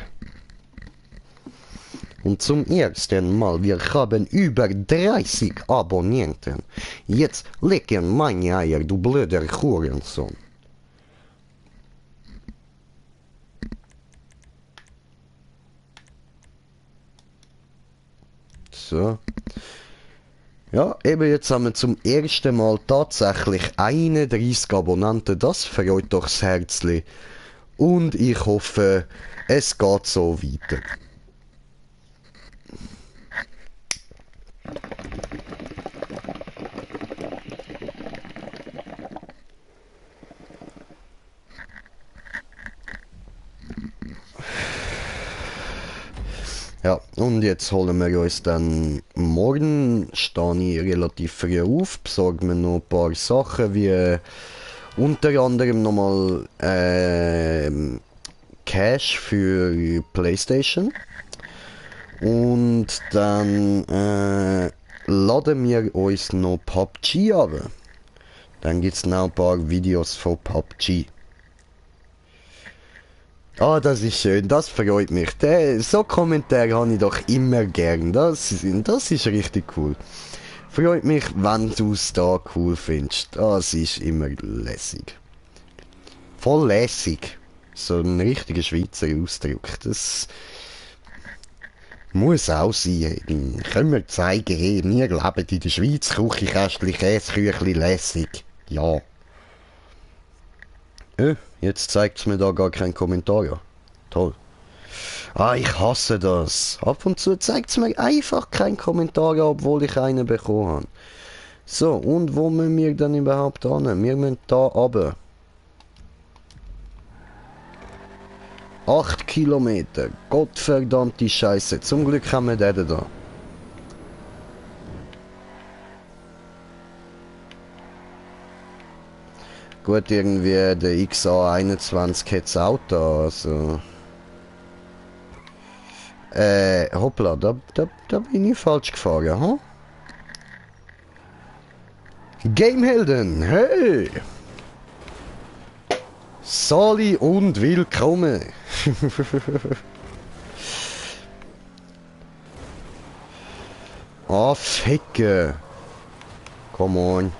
Und zum ersten Mal, wir haben über 30 Abonnenten. Jetzt lecken meine Eier, du blöder Hurensohn. So. Ja, eben jetzt haben wir zum ersten Mal tatsächlich 31 Abonnenten. Das freut doch das Herzli. Und ich hoffe, es geht so weiter. Ja, und jetzt holen wir uns dann morgen, stehe ich relativ früh auf, besorge mir noch ein paar Sachen, wie unter anderem nochmal Cash für Playstation. Und dann laden wir uns noch PUBG ab. Dann gibt es noch ein paar Videos von PUBG. Ah, das ist schön, das freut mich. So Kommentare habe ich doch immer gern. Das ist richtig cool. Freut mich, wenn du es da cool findest. Das ist immer lässig. Voll lässig. So ein richtiger Schweizer Ausdruck. Das muss auch sein. Können wir zeigen, hey, wir leben in der Schweiz, Küchenkästchen, Käseküchli, lässig. Ja. Jetzt zeigt es mir da gar keinen Kommentar. Ja. Toll. Ah, ich hasse das. Ab und zu zeigt es mir einfach keinen Kommentar, obwohl ich einen bekommen habe. So, und wo müssen wir dann überhaupt hin? Wir müssen da runter. 8 Kilometer. Gottverdammte Scheiße. Zum Glück haben wir den da. Gut, irgendwie der XA21 hat das Auto, also... hoppla, da bin ich falsch gefahren, hm? Gamehelden, hey! Sali und willkommen! Ah, Ficke! Come on!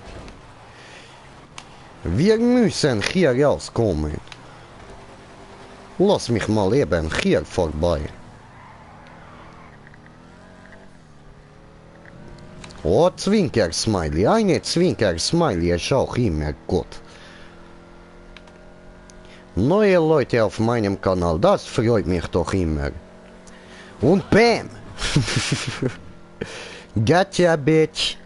Wir müssen hier rauskommen. Lass mich mal eben hier vorbei. Oh, Zwinker-Smiley. Eine Zwinker-Smiley ist auch immer gut. Neue Leute auf meinem Kanal, das freut mich doch immer. Und bam! Gotcha, bitch!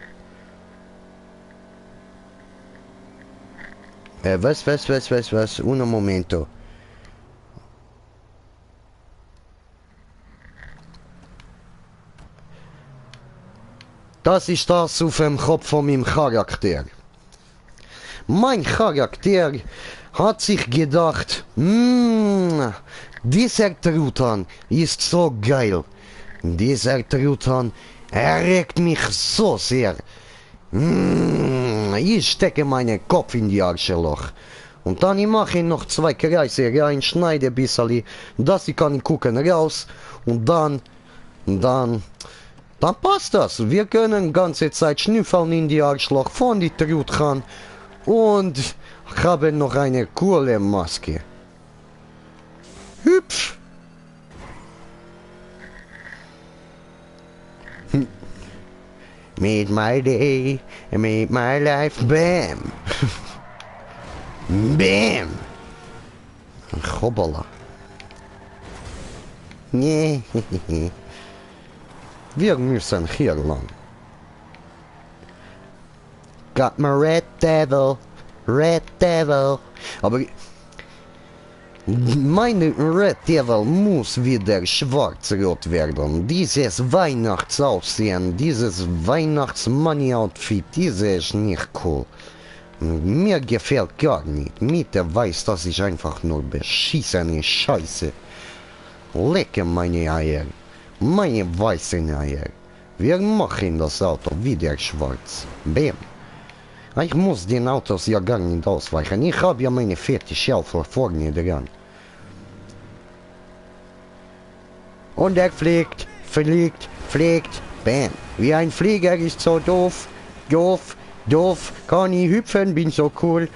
Was? Un momento. Das ist das auf dem Kopf von meinem Charakter. Mein Charakter hat sich gedacht, dieser Truthahn ist so geil. Dieser Truthahn erregt mich so sehr. Ich stecke meinen Kopf in die Arschloch. Und dann mache ich noch 2 Kreise rein, schneide ein bisschen, dass ich kann gucken raus. Und dann passt das. Wir können ganze Zeit schnüffeln in die Arschloch von die Truthahn. Und haben noch eine coole Maske. Hübsch. Made my day, made my life, bam! Bam! Hoppala. Nee. Wir müssen hier lang. Got my red devil, red devil. Aber meine Red Devil muss wieder schwarz-rot werden. Dieses Weihnachtsaussehen, dieses Weihnachtsmoney-Outfit, dieses ist nicht cool. Mir gefällt gar nicht. Mitte weiß, das ist einfach nur beschissene Scheiße. Lecke meine Eier. Meine weißen Eier. Wir machen das Auto wieder schwarz. Bam. Ich muss den Autos ja gar nicht ausweichen. Ich habe ja meine fette Schaufel vorne dran. Und er fliegt, bam. Wie ein Flieger ist so doof, kann ich hüpfen, bin so cool.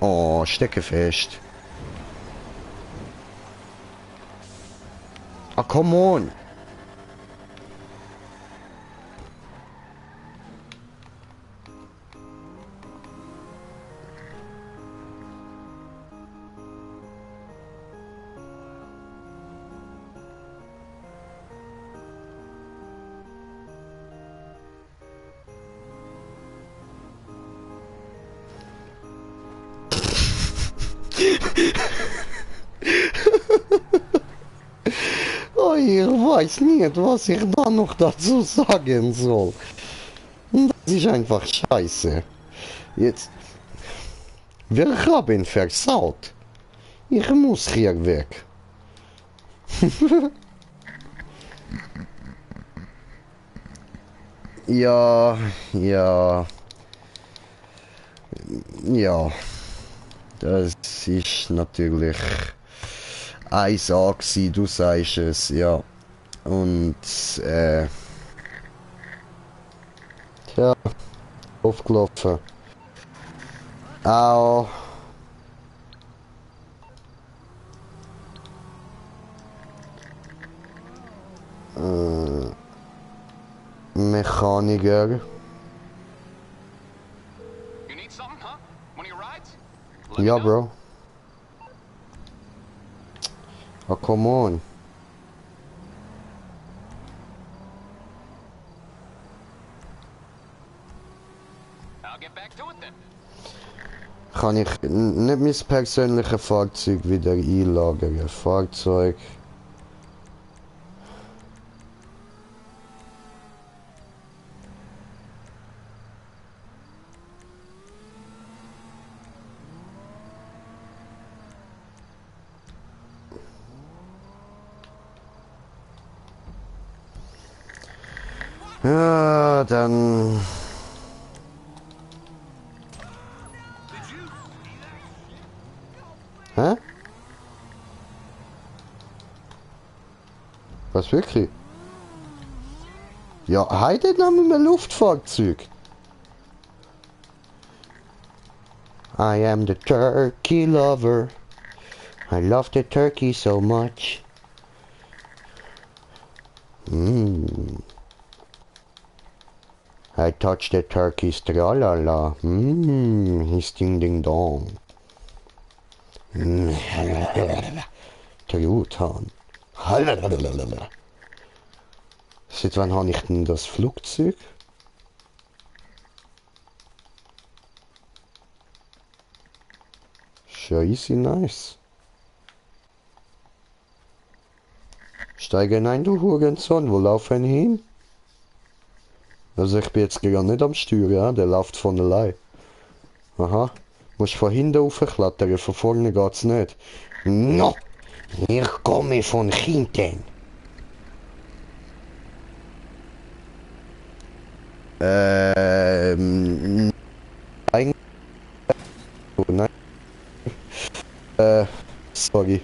Oh, stecke fest. Ah, come on. Oh, ich weiß nicht, was ich da noch dazu sagen soll. Das ist einfach scheiße. Jetzt. Wir haben versaut. Ich muss hier weg. Ja. Das ist natürlich 1A gewesen, du sagst es, ja. Und, Tja, aufgelaufen. Au. Mechaniker. You need something, huh? One of your rides? Ja, Bro. Oh, come on. I'll get back to it then. Kann ich nicht mein persönliches Fahrzeug wieder einlagern? Fahrzeug. Ja, dann... Hä? Was wirklich? Ja, heute noch mit einem Luftfahrzeug. I am the turkey lover. I love the turkey so much. I touch the turkey's tralala. He's ding ding dong. Truthahn. Seit wann habe ich denn das Flugzeug? Schon easy nice. Steige ein, du Hurensohn, wo laufen hin? Also ich bin jetzt gar nicht am Steuer, ja? Der läuft von allein. Aha. Musst von hinten raufklettern, von vorne geht's nicht. No! Ich komme von hinten. Eigentlich... Oh, nein. Sorry.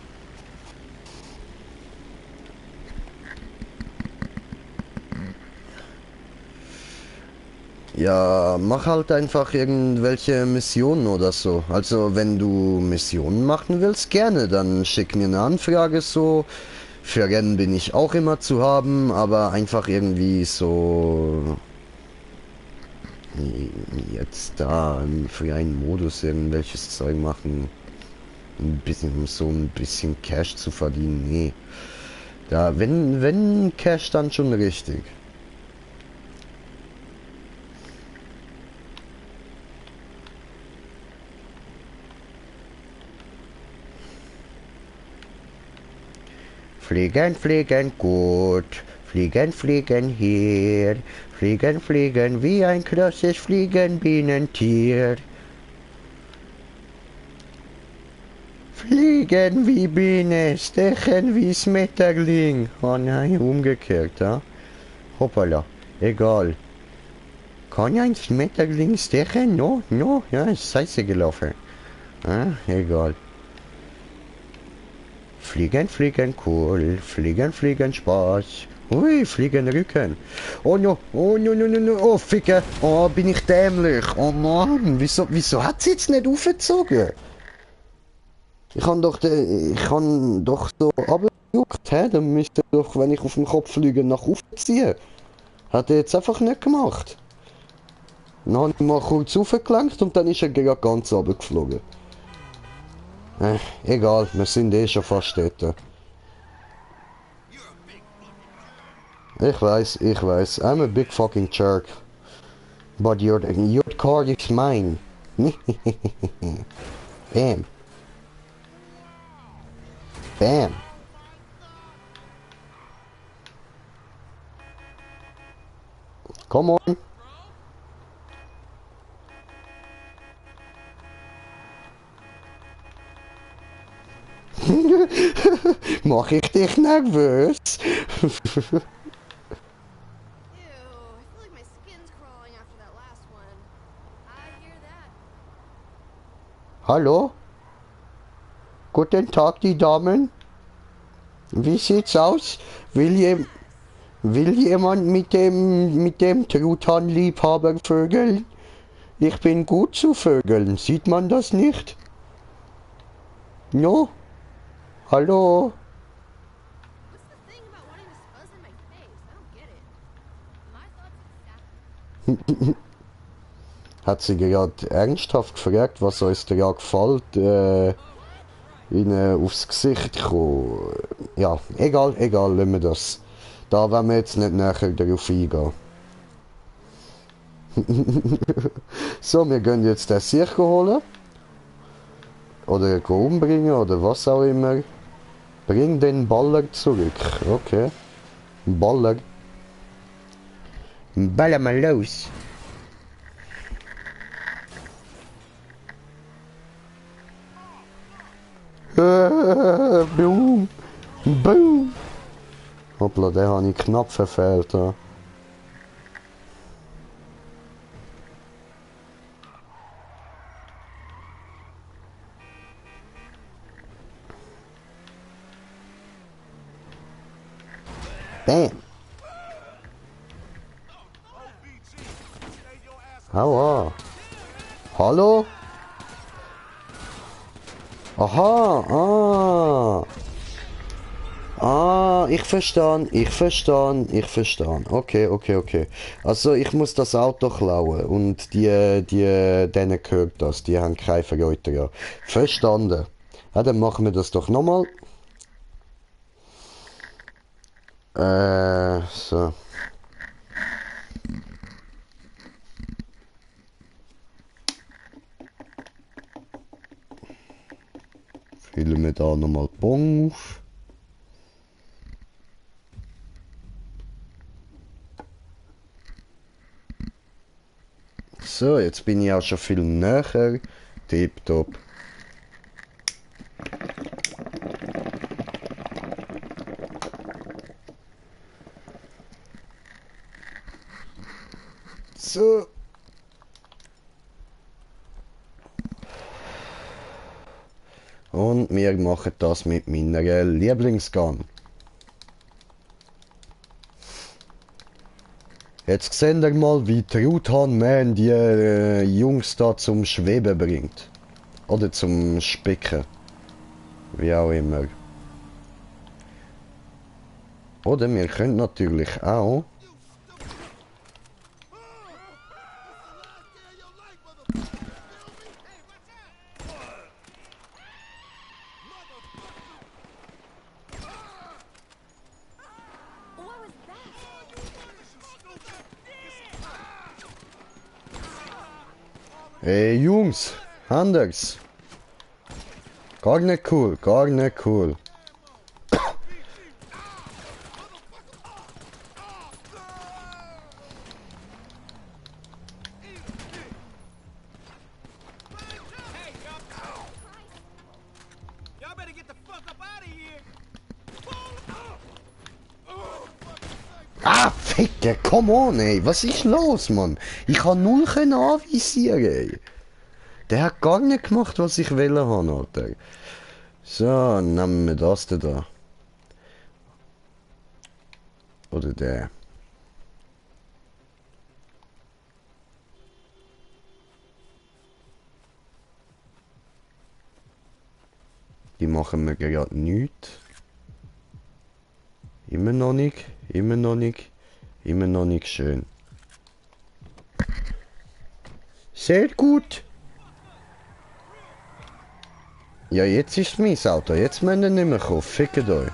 Ja, mach halt einfach irgendwelche Missionen oder so. Also, wenn du Missionen machen willst, gerne, dann schick mir eine Anfrage so. Für Rennen bin ich auch immer zu haben, aber einfach irgendwie so... Jetzt da im freien Modus irgendwelches Zeug machen. Ein bisschen, um so ein bisschen Cash zu verdienen, nee. Da, wenn Cash, dann schon richtig. Fliegen, fliegen gut, fliegen, fliegen hier, fliegen, fliegen wie ein großes Fliegenbienentier. Fliegen wie Biene, stechen wie Schmetterling. Oh nein, umgekehrt, ja? Hoppala, egal. Kann ein Schmetterling stechen? No, no, ja, ist scheiße gelaufen. Ah, egal. Fliegen, fliegen, cool. Fliegen, fliegen, Spaß. Ui, fliegen, Rücken. Oh no, oh no, no, no, no. Oh, Ficke. Oh, bin ich dämlich. Oh Mann, wieso hat sie jetzt nicht aufgezogen? Ich kann doch so abgejuckt, hä? Dann müsste doch, wenn ich auf dem Kopf fliege, nach oben ziehen. Hat er jetzt einfach nicht gemacht. Dann habe ich mal kurz aufgelenkt und dann ist er gegen ganz runtergeflogen. Egal, wir sind eh schon fast dort. Ich weiß, I'm a big fucking jerk. But your car is mine. Bam. Bam. Come on. Mach ich dich nervös? Ew, I feel like my skin's crawling after that last one. I hear that. Hallo? Guten Tag, die Damen. Wie sieht's aus? Will Will jemand mit dem Truthahn-Liebhaber vögeln? Ich bin gut zu vögeln, sieht man das nicht? No? Hallo? What's the thing about wanting to fuzz in my face? I don't get it. My thoughts exactly. Hat sie gerade ernsthaft gefragt, was uns da gefällt, ihnen aufs Gesicht kommen. Ja, egal, lassen wir das. Da wollen wir jetzt nicht näher darauf eingehen. So, wir gehen jetzt den Sicher holen. Oder umbringen oder was auch immer. Bring den Baller zurück. Okay. Baller. Baller mal los. Boom. Boom. Hoppla, den habe ich knapp verfehlt. Ja. Bam. Aua. Hallo? Aha, ich verstehe. Okay. Also ich muss das Auto klauen und denen gehört das, die haben keine Freude, ja. Verstanden. Ja, dann machen wir das doch nochmal. So. Füllen wir da nochmal Bon auf. So, jetzt bin ich auch schon viel näher. Tipptopp. So. Und wir machen das mit meiner Lieblingsgun. Jetzt seht ihr mal, wie Truthahn Man die Jungs da zum Schweben bringt. Oder zum Spicken. Wie auch immer. Oder wir können natürlich auch... What was that? Hey Jungs, anders. Gar nicht cool. Y'all better get the fuck up out of here. Ah, Ficker, come on, ey. Was ist los, Mann? Ich kann null anvisieren, ey. Der hat gar nicht gemacht, was ich wollte haben, Alter. So, nehmen wir das da. Oder der. Die machen mir gerade nichts. Immer noch nicht schön. Sehr gut. Ja, jetzt ist mein Auto. Jetzt müssen wir nicht mehr kommen. Fickt euch.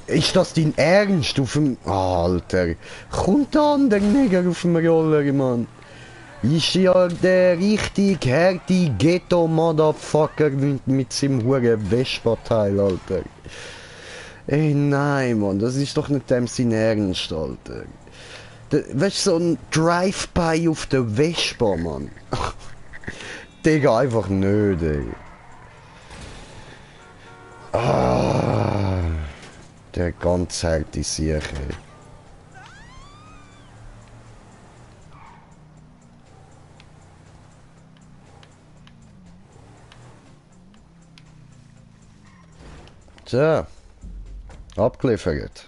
Ist das dein Ernst auf dem... Alter. Kommt an, der Neger auf dem Roller, Mann. Ist ja der richtig harte Ghetto-Motherfucker mit seinem huren Vespa-Teil, Alter. Ey, nein, Mann. Das ist doch nicht dem sein Ernst, Alter. Weißt du, so ein Drive-By auf der Vespa, Mann. Digga, einfach nicht, ey. Ah, der ganz harte Sieg, ey. So, abgeliefert.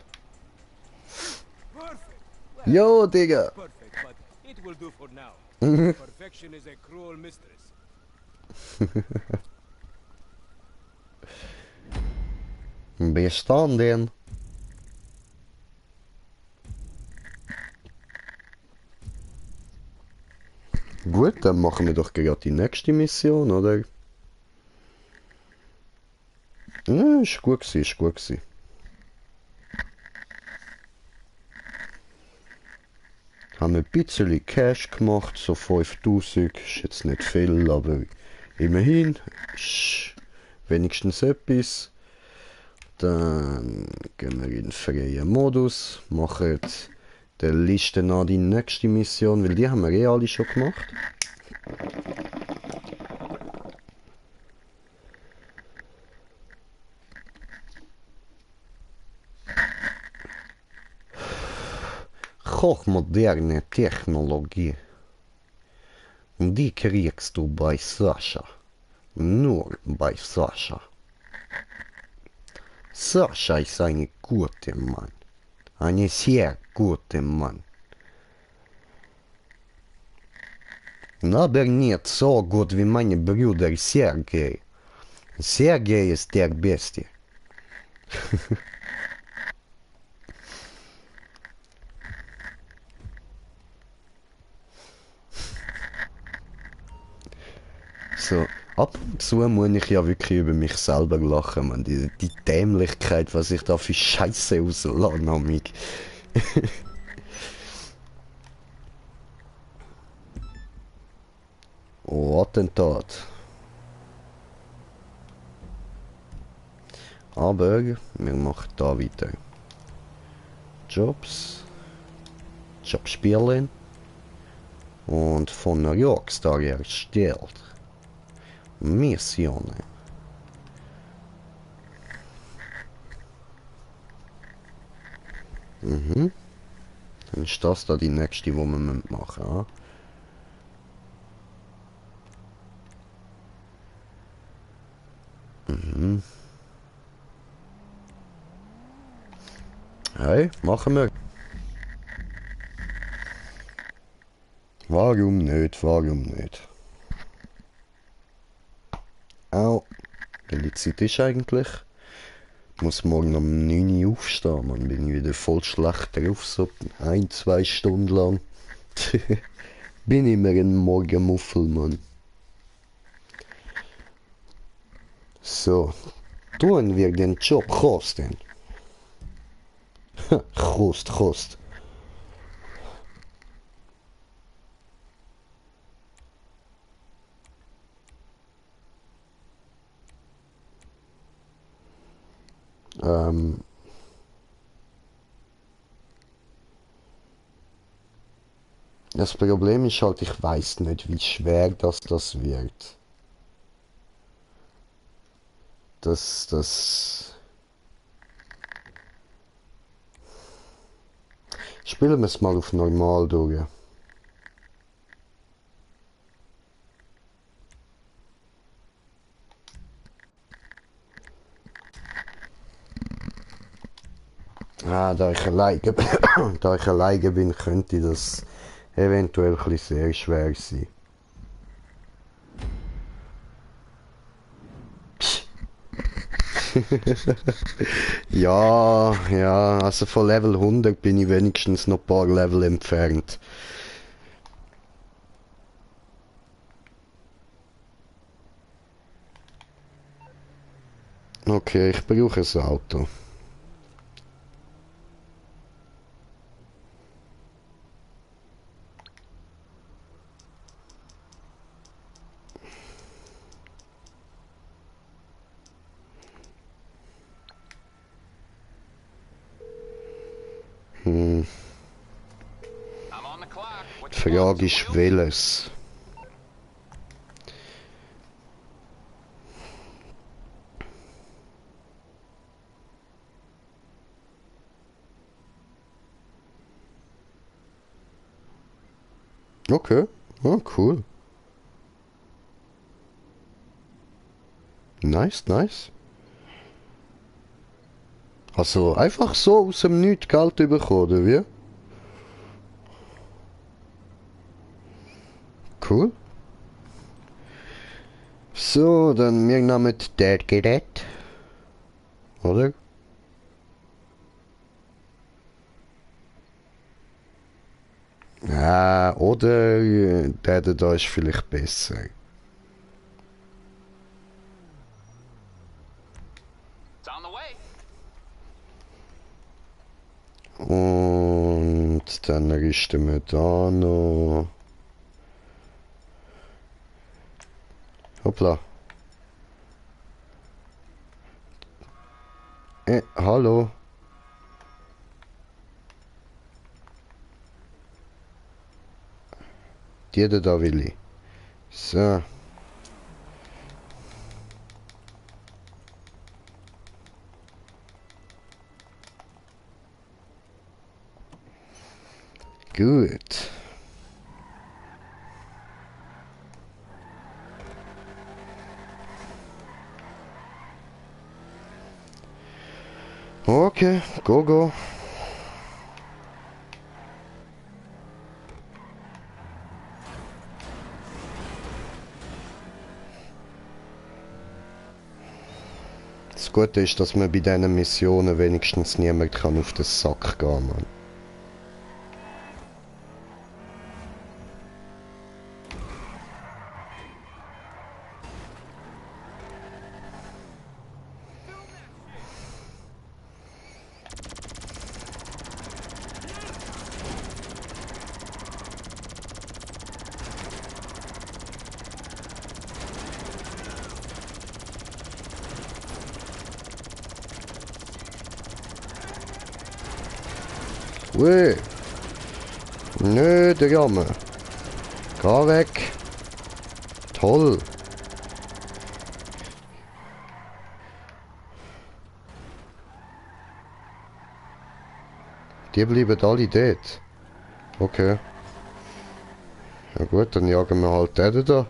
Jo, Digga. Perfect, but it will do for now. Mhm. Perfection is a cruel mistress. Bestanden. Gut, dann machen wir doch gerade die nächste Mission, oder? Ja, ist gut gewesen, ist gut gewesen. Haben ein bisschen Cash gemacht, so 5000, ist jetzt nicht viel, aber immerhin, ist wenigstens etwas. Dann gehen wir in den freien Modus, machen der Liste nach die nächste Mission, weil die haben wir eh alle schon gemacht. Hochmoderne Technologie. Und die kriegst du bei Sascha. Nur bei Sascha. Sascha ist ein guter Mann. Ein sehr guter Mann. Aber nicht so gut wie mein Bruder Sergei. Sergei ist der Beste. So, ab und zu muss ich ja wirklich über mich selber lachen, man. Die Dämlichkeit, was ich da für Scheiße rauslasse an mich. Oh, Attentat. Aber wir machen da weiter. Jobs. Jobspielen. Und von Rockstar erstellt. Missionen. Mhm. Dann ist das da die nächste, die wir machen müssen. Mhm. Hey, machen wir. Warum nicht? Warum nicht? Au. Welche Zeit ist eigentlich? Ich muss morgen um 9 Uhr aufstehen, man. Bin ich wieder voll schlecht drauf, so 1-2 Stunden lang. Bin immer ein Morgenmuffel, Mann. So. Tun wir den Job kosten. Kost. Das Problem ist halt, ich weiß nicht, wie schwer das wird. Spielen wir es mal auf normal durch. Ah, da ich alleine, da ich alleine bin, könnte das eventuell ein bisschen sehr schwer sein. Ja, also von Level 100 bin ich wenigstens noch ein paar Level entfernt. Okay, ich brauche ein Auto. I'm on the clock. What Die you want, Frage ist Will? welches. Okay, oh, cool. Nice. Also einfach so aus dem Nichts Geld bekommen, oder wie? cool. So, dann wir nehmen das Gerät. Oder? Ja, oder der da ist vielleicht besser. It's on the way. Und dann richten wir da noch. Hoppla. Hallo. Die da will ich. So. Gut. Okay, go. Das Gute ist, dass man bei diesen Missionen wenigstens niemand kann auf den Sack gehen kann. Ui. Nö, der Jammer. Geh weg. Toll. Die bleiben alle dort. Okay. Ja gut, dann jagen wir halt den da.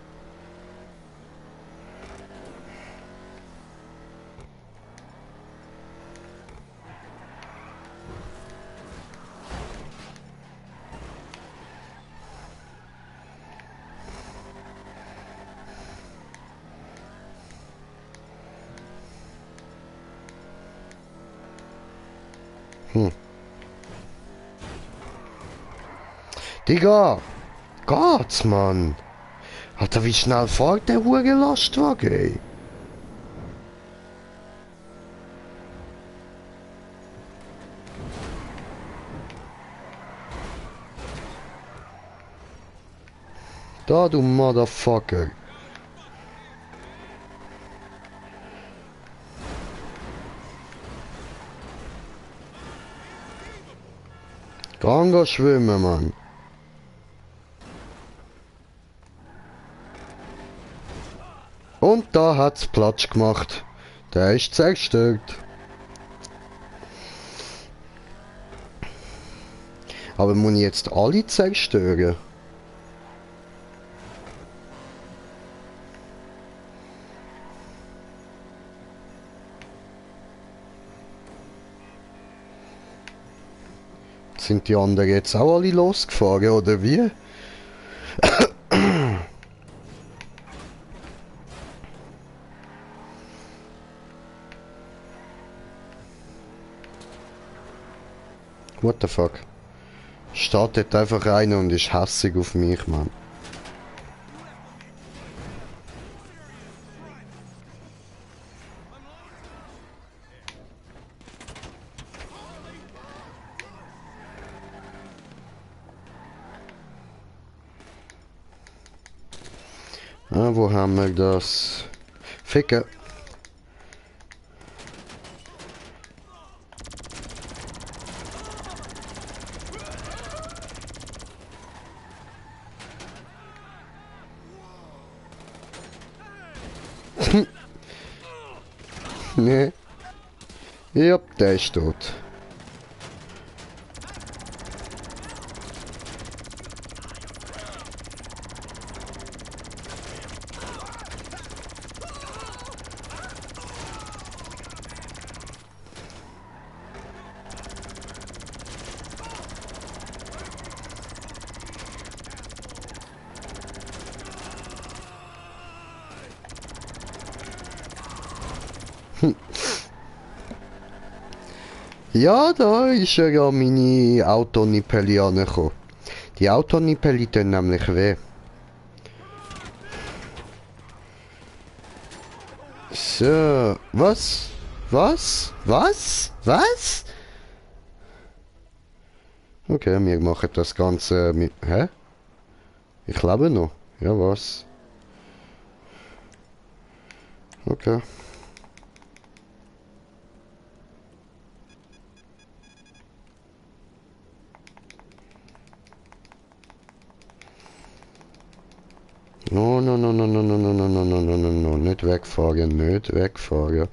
Digga! Geht's, Mann! Alter, wie schnell fährt der Hure Lastwagen, ey? Da, du Motherfucker! Geh schwimmen, Mann! Und da hat's Platsch gemacht. Der ist zerstört. Aber muss ich jetzt alle zerstören? Sind die anderen jetzt auch alle losgefahren, oder wie? What the fuck? Startet einfach einer und ist hässig auf mich, Mann. Ah, wo haben wir das? Ficken. Nee. Ja, der ist tot. Ja, da ist ja meine Autonippeli angekommen. Die Autonippeli tun nämlich weh. So, was? Was? Was? Was? Okay, wir machen das Ganze mit... Hä? Ich lebe noch. Ja, was? Okay. No, no, no, no, no, no, no, no, no, no, no, no, no, nicht wegfahren, nicht wegfahren.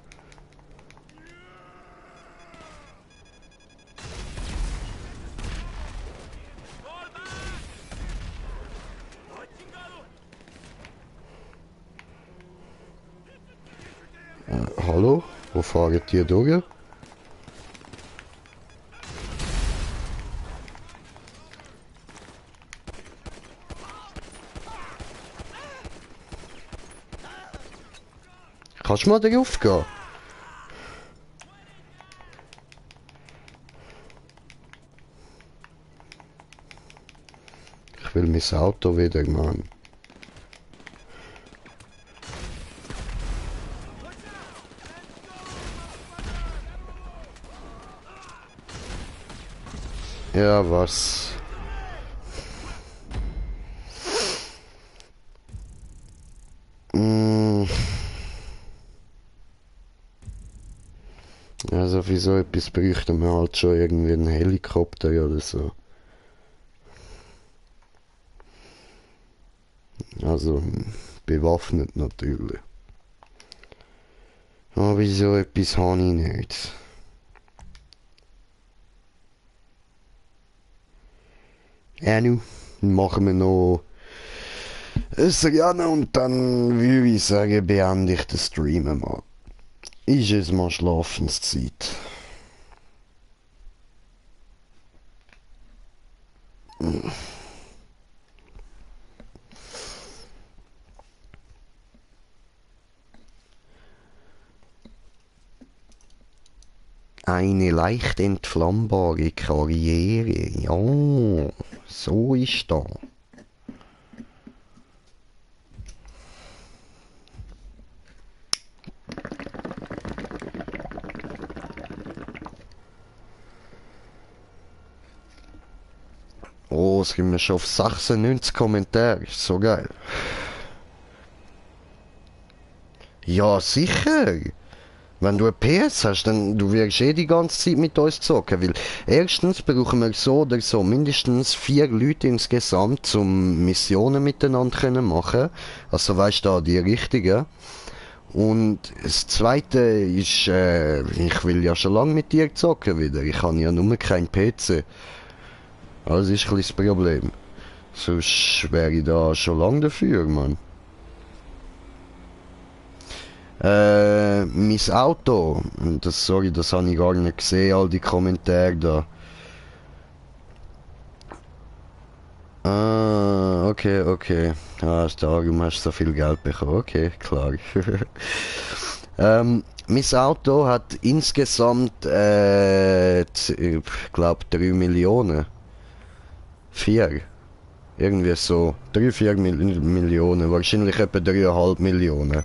Hallo? Wo fahrt ihr durch? Kannst du mal darauf gehen? Ich will mein Auto wieder, Mann. Ja, was? Mm. Also für so etwas bräuchten wir halt schon irgendwie einen Helikopter oder so. Also bewaffnet natürlich. Aber so etwas habe ich nicht. Ja, nu machen wir noch ein Rennen und dann würde ich sagen, beende ich den Stream mal. Ist es mal Schlafenszeit. Eine leicht entflammbare Karriere. Ja, so ist das. Oh, es sind wir schon auf 96 Kommentare. Ist so geil. Ja, sicher. Wenn du ein PS hast, dann du wirst eh die ganze Zeit mit uns zocken, weil erstens brauchen wir so oder so mindestens 4 Leute insgesamt, um Missionen miteinander können machen. Also weißt du, da die richtigen. Und das zweite ist, ich will ja schon lange mit dir zocken wieder. Ich habe ja nur kein PC. Also ist ein bisschen das Problem. Sonst wäre ich da schon lange dafür, Mann. Mein Auto, das, sorry, das habe ich gar nicht gesehen, all die Kommentare da. Ah, okay, okay. Ah, darum hast du so viel Geld bekommen. Okay, klar. Mein Auto hat insgesamt, ich glaube 3 Millionen. 4. Irgendwie so. 3, 4 Millionen. Wahrscheinlich etwa 3,5 Millionen.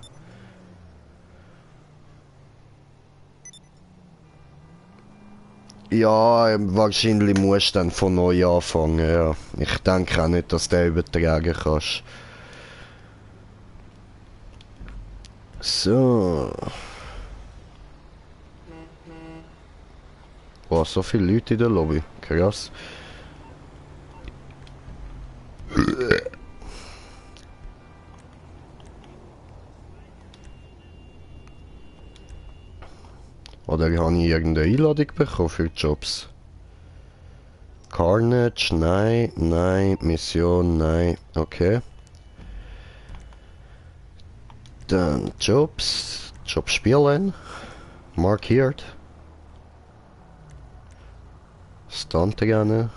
Ja, wahrscheinlich musst du dann von neu anfangen, ja. Ich denke auch nicht, dass du den übertragen kannst. So. Boah, so viele Leute in der Lobby. Krass. Oder habe ich irgendeine Einladung bekommen für Jobs? Carnage, nein, nein, Mission, nein, okay. Dann Jobs, Job spielen, markiert. Stuntrennen.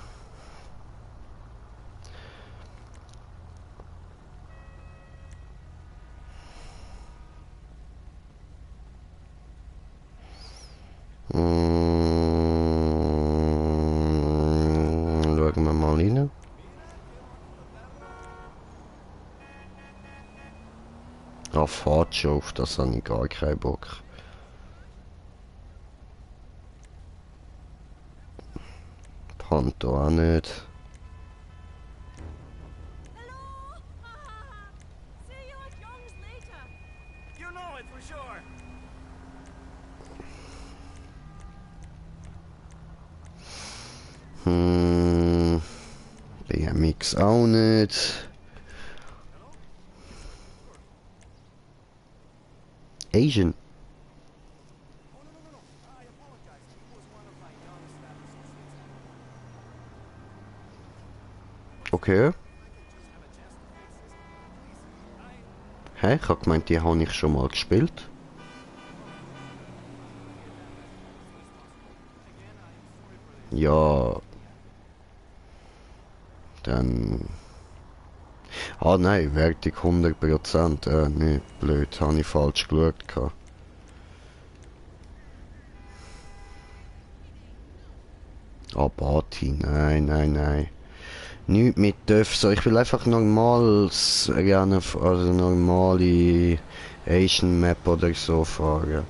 Ah, fahrt schon, auf das habe ich gar keinen Bock. Panto auch nicht. Hello? See you at Young's later. You know it for sure. BMX auch nicht. Asian. Okay. Hä? Ich hab gemeint, die habe ich schon mal gespielt. Ja. Dann... Ah nein, Wertung 100%. Nee, blöd, habe ich falsch geschaut. Gehabt. Ah, Party, nein, nein, nein. Nicht mit Döff, so. Ich will einfach normales, gerne, also normale Asian Map oder so fahren.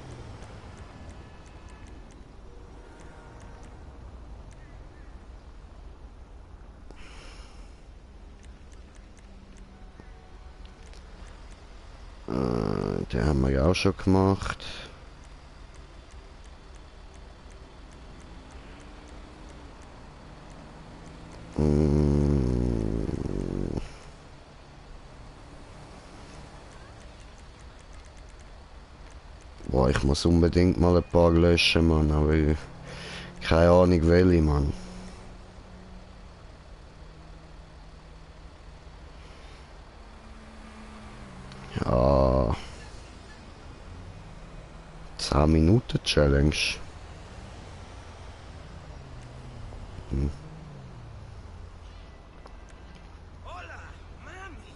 Den haben wir ja auch schon gemacht. Boah, ich muss unbedingt mal ein paar löschen, Mann, aber keine Ahnung welche, Mann. Ja. 10 Minuten Challenge. Hola, Mommy.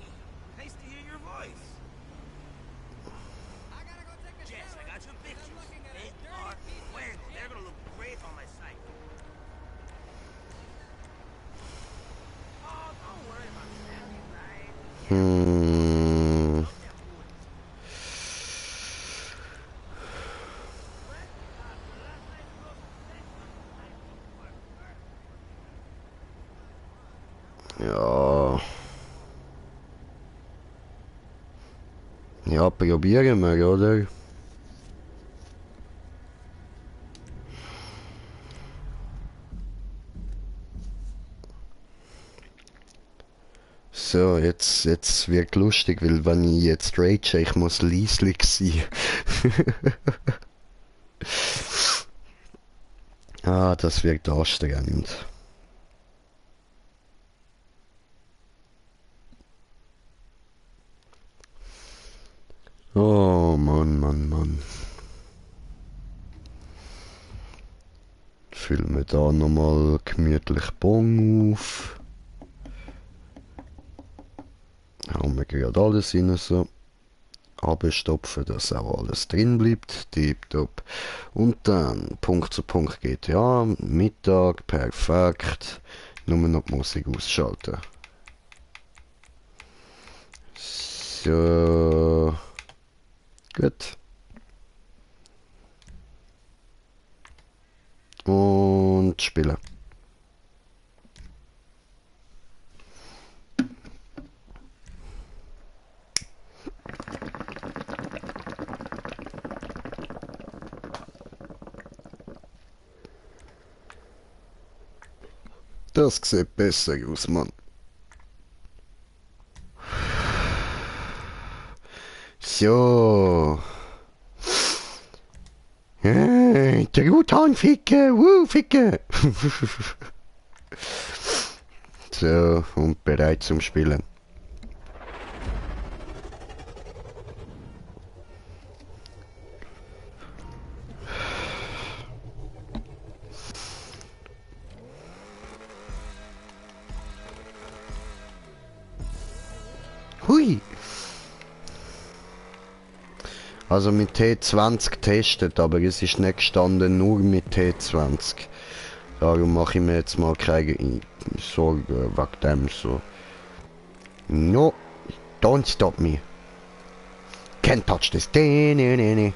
Nice to hear your voice. I gotta go take a Jess, shower. I got some pictures. looking at a They dirty are piece of fuego. They're gonna look great on my site. Oh, don't worry about Sally, right? Hmm. Ja. Ja, probieren wir, oder? So, jetzt wird lustig, weil wenn ich jetzt rage, ich muss leislich sein. Ah, das wird anstrengend. Oh, Mann, Mann, Mann. Füllen wir da nochmal gemütlich Bon auf. Hauen wir gerade alles rein, so. Abstopfen, dass auch alles drin bleibt. Tipptopp. Und dann Punkt zu Punkt GTA. Mittag, perfekt. Nur noch die Musik ausschalten. So. Gut. Und spielen. Das sieht besser aus, Mann. So. Hey, Truthahn ficke, ficke. So, und bereit zum Spielen. Hui. Also mit T20 getestet, aber es ist nicht gestanden, nur mit T20. Darum mache ich mir jetzt mal keine Sorgen wegen dem so. No, don't stop me. Can't touch this. Nee.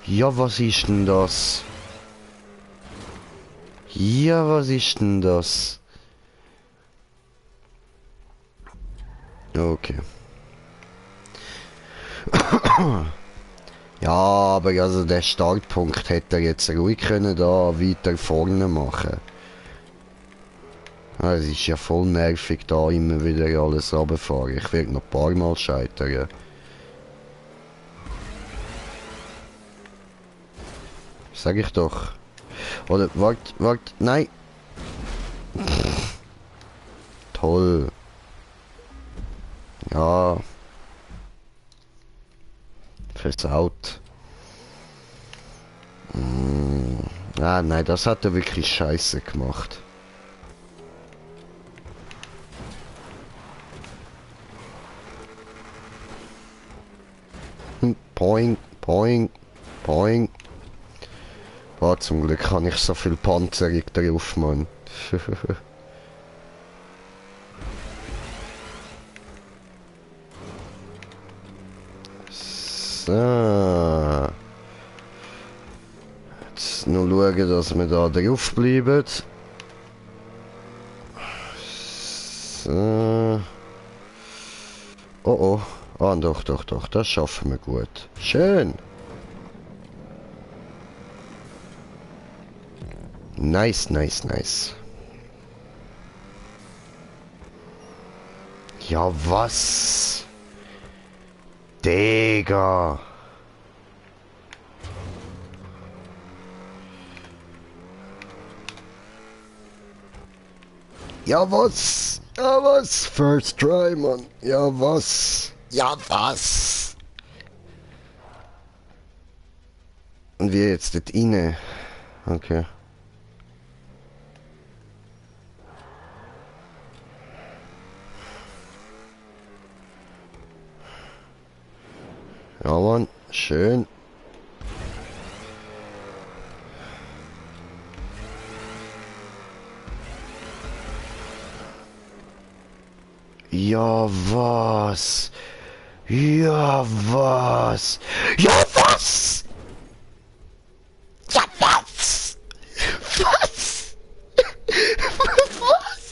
Ja, was ist denn das? Ja, was ist denn das? Okay. Ja, aber also der Startpunkt hätte er jetzt ruhig können da weiter vorne machen. Ja, es ist ja voll nervig da immer wieder alles runterfahren. Ich werde noch ein paar Mal scheitern. Sag ich doch. Oder, wart, nein. Toll. Ja. Versaut. Ah, nein, das hat er wirklich scheiße gemacht. Poing. Boah, zum Glück habe ich so viel Panzerung drauf, Mann. So. Jetzt nur schauen, dass wir da drauf bleiben. So. Oh. Ah, doch, das schaffen wir gut. Schön. Nice. Ja, was? Digga. Ja, was? Ja, was? First try, Mann. Ja, was? Ja, was? Und wir jetzt dort rein. Okay. Ja, Mann. Schön. Ja, was? Ja, was? Ja, was? Ja, was? Was? Was? Was?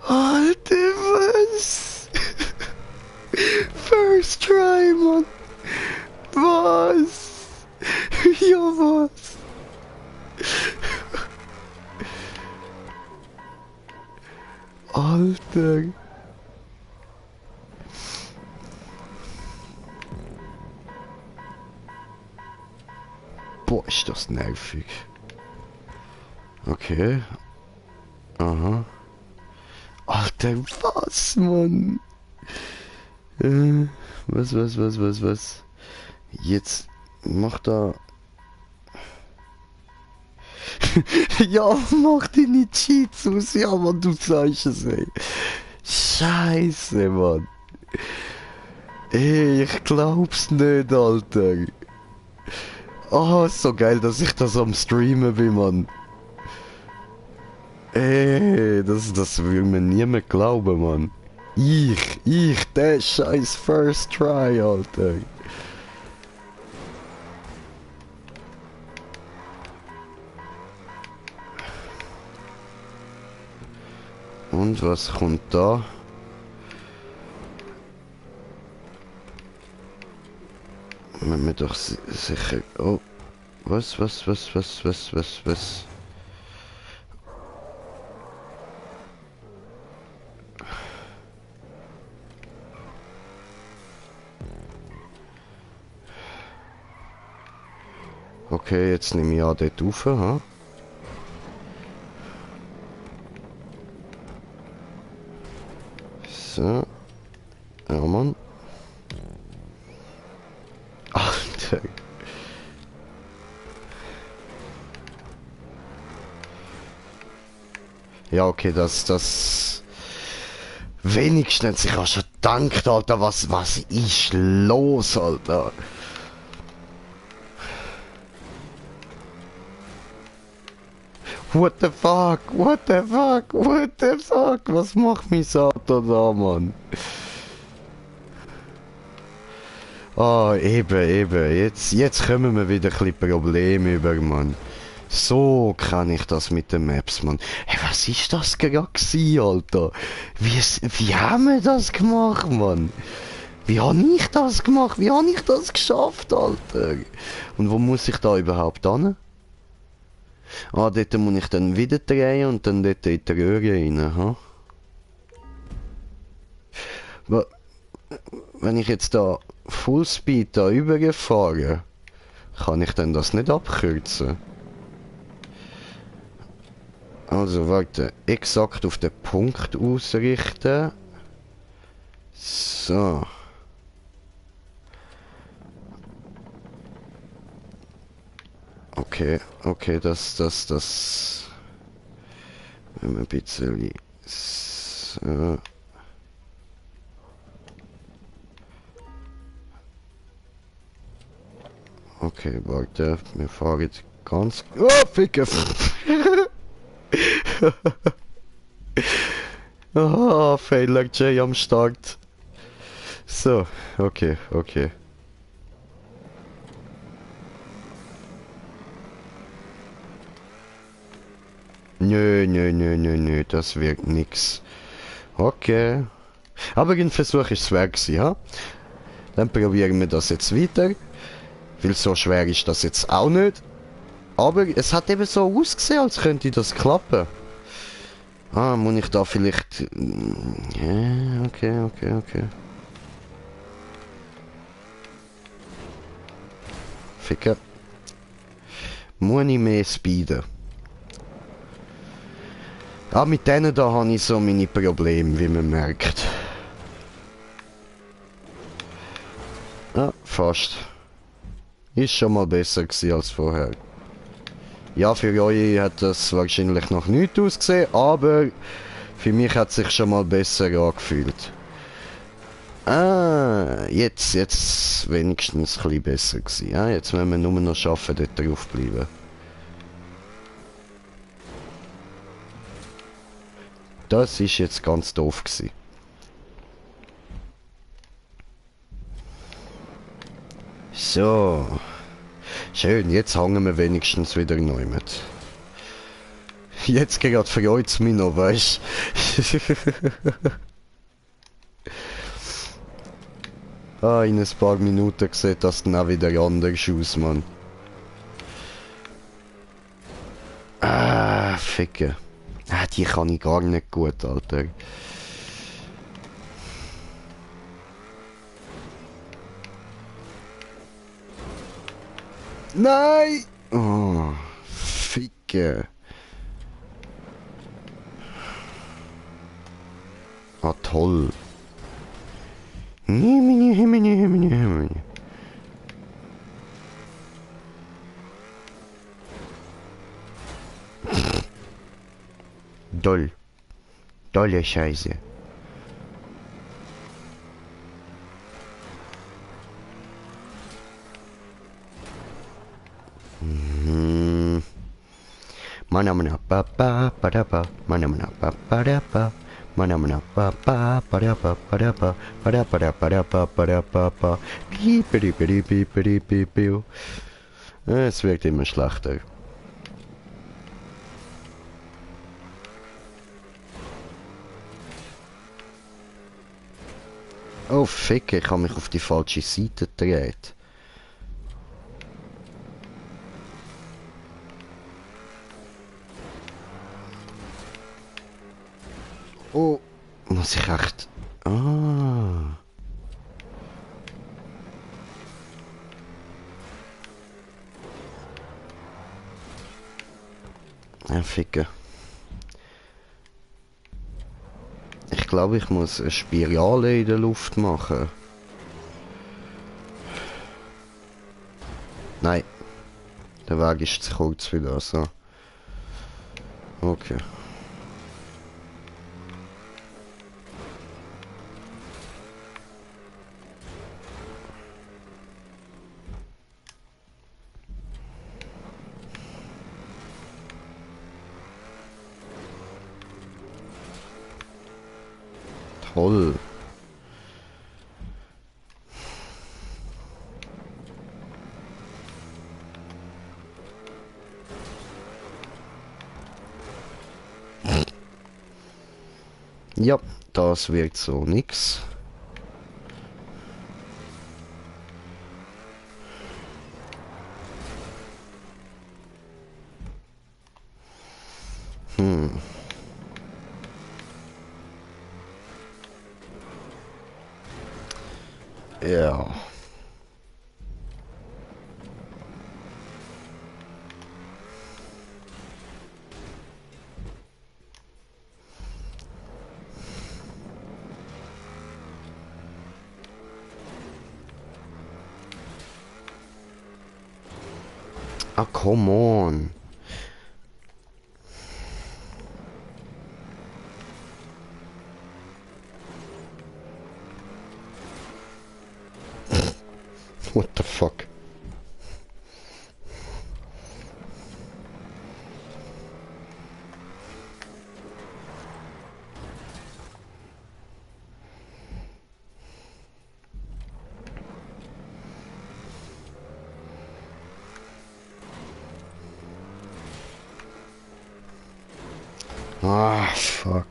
Alter, was? First try, Mann. Was? Ja, was? Alter. Boah, ist das nervig. Okay. Aha. Alter, was, Mann? Was? Jetzt mach da... Ja, mach deine Cheats aus, ja, Mann, du sagst es, ey. Scheiße, Mann. Ey, ich glaub's nicht, Alter. Oh, ist so geil, dass ich das am Streamen bin, Mann. Ey, das will mir niemand glauben, Mann. Der scheiß First Try, Alter. Und was kommt da? Wenn wir doch sicher... Oh. Was? Okay, jetzt nehme ich an dort rauf, ha? So. Ja, Mann. Alter. Ja, okay, das... Wenigstens, ich habe schon gedacht, Alter, was ist los, Alter? What the fuck? What the fuck? What the fuck? Was macht mein Satan da, Mann? Ah, eben. Jetzt kommen wir wieder ein bisschen Probleme über, Mann. So kann ich das mit den Maps, Mann. Hey, was ist das gerade gewesen, Alter? Wie haben wir das gemacht, Mann? Wie habe ich das gemacht? Wie habe ich das geschafft, Alter? Und wo muss ich da überhaupt hin? Ah, dort muss ich dann wieder drehen und dann dort in die Röhre rein, ha? Wenn ich jetzt da Fullspeed da überfahre, kann ich denn das nicht abkürzen? Also, warte, exakt auf den Punkt ausrichten. So. Okay, das. Wenn wir ein bisschen. So. Okay, warte, wir fahren jetzt ganz. Oh, Ficke! Ah, Fehler J am Start. So, okay. Nö, das wird nix. Okay. Aber ein Versuch ist es wert gewesen, ja? Dann probieren wir das jetzt weiter. Weil so schwer ist das jetzt auch nicht. Aber es hat eben so ausgesehen, als könnte das klappen. Ah, muss ich da vielleicht... Ja, okay. Ficker. Muss ich mehr speeden. Ah, mit denen da habe ich so meine Probleme, wie man merkt. Ah, fast. Ist schon mal besser gewesen als vorher. Ja, für euch hat das wahrscheinlich noch nicht ausgesehen, aber für mich hat es sich schon mal besser angefühlt. Ah, jetzt wenigstens ein bisschen besser gewesen. Ah, jetzt müssen wir nur noch schaffen, dort drauf bleiben. Das ist jetzt ganz doof gewesen. So. Schön, jetzt hängen wir wenigstens wieder neu mit. Jetzt gerade freut es mich noch, weißt du? Ah, in ein paar Minuten sieht das dann auch wieder anders aus, Mann. Ah, Ficke. Ah, die kann ich gar nicht gut, Alter. Nein! Oh, Ficke. Ah, toll. Doll. Dolle Scheiße. Mana pa pa para pa mana pa para pa mana pa pa para pa para pa piri. Es wirkt immer schlechter. Oh Fick, ich habe mich auf die falsche Seite gedreht. Oh, muss ich echt... Ah. Ja, Ficken. Ich glaube, ich muss eine Spirale in der Luft machen. Nein. Der Weg ist zu kurz für das. So. Okay. Toll. Ja, das wird so nix. Ja. Ah, come on. What the fuck? Ah, fuck.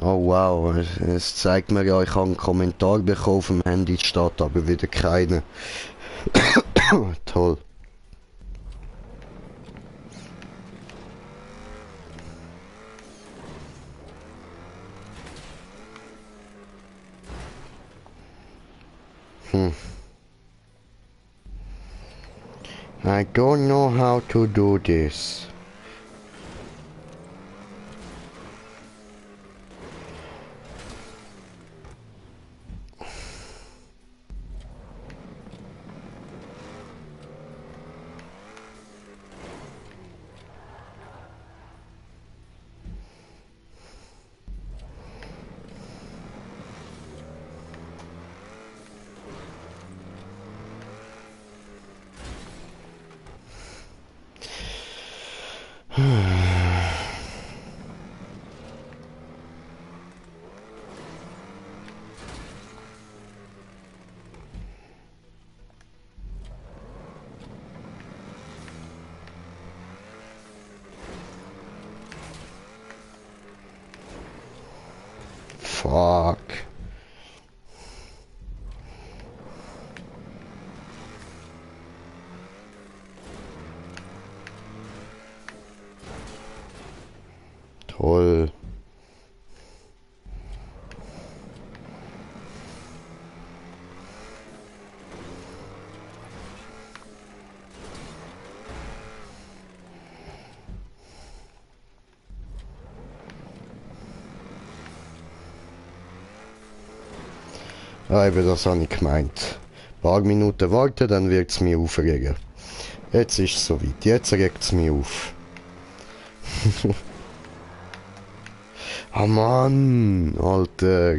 Oh wow, es zeigt mir ja, ich habe einen Kommentar bekommen auf dem Handy, steht aber wieder keine. Toll. I don't know how to do this. Fuck. Toll. Ja, eben, das habe ich gemeint. Ein paar Minuten warten, dann wird es mich aufregen. Jetzt ist es soweit. Jetzt regt es mich auf. Ah Mann, Alter.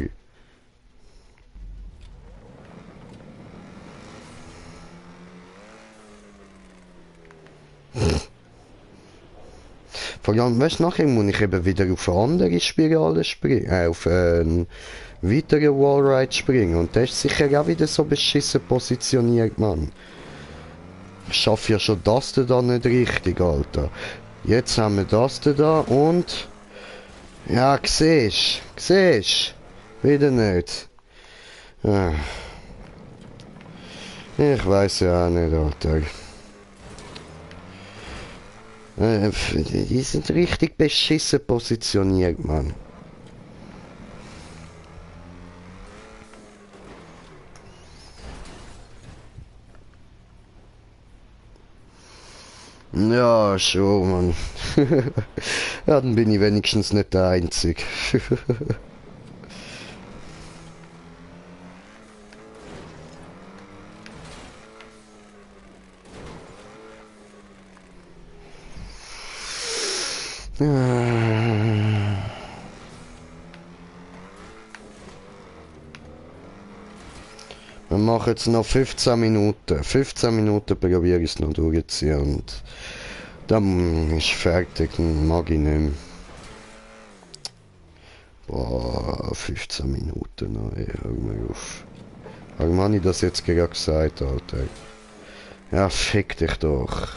Vor allem, weißt du, nachher muss ich eben wieder auf eine andere Spirale springen, auf einen weiteren Wallride springen. Und der ist sicher auch wieder so beschissen positioniert, Mann. Ich schaffe ja schon das da nicht richtig, Alter. Jetzt haben wir das da und... Ja, siehst. Wieder nicht. Ah. Ich weiß ja auch nicht, Alter. Die sind richtig beschissen positioniert, Mann. Ja, schon, Mann. Ja, dann bin ich wenigstens nicht der Einzige. Wir machen jetzt noch 15 Minuten. 15 Minuten probiere ich es noch durchzuziehen und dann ist fertig, dann mag ich nicht mehr. Boah, 15 Minuten noch, ey, hör mir auf. Warum habe ich das jetzt gerade gesagt, Alter? Ja, fick dich doch.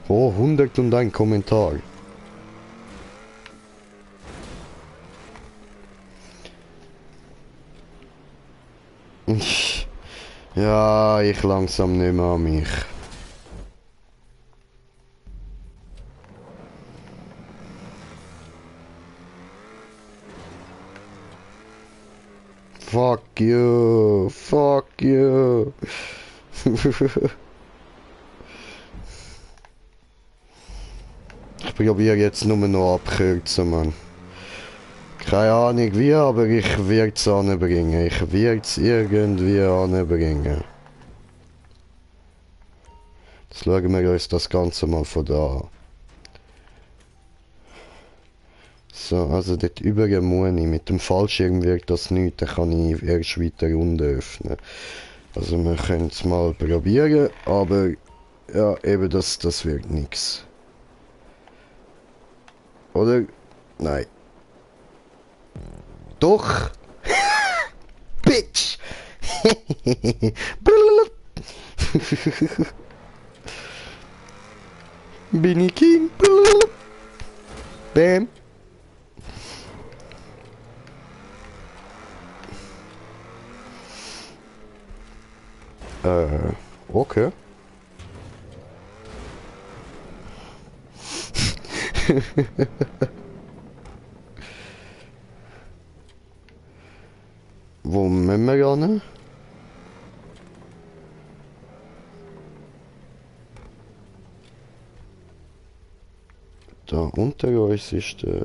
Oh, 101 Kommentar. Ja, ich langsam nicht mehr an mich. Fuck you, fuck you. Ich probiere jetzt nur noch abkürzen, Mann. Keine Ahnung wie, aber ich werde es anbringen. Ich werde es irgendwie anbringen. Jetzt schauen wir uns das Ganze mal von da an. So, also dort über muss ich. Mit dem Fallschirm wirkt das nicht, dann kann ich erst weiter unten öffnen. Also wir können es mal probieren, aber ja, eben das wird nichts. Oder? Nein. Doch! Bitch! Bin ich King? Bam! Okay. Wo müssen wir ran? Da unter uns ist der...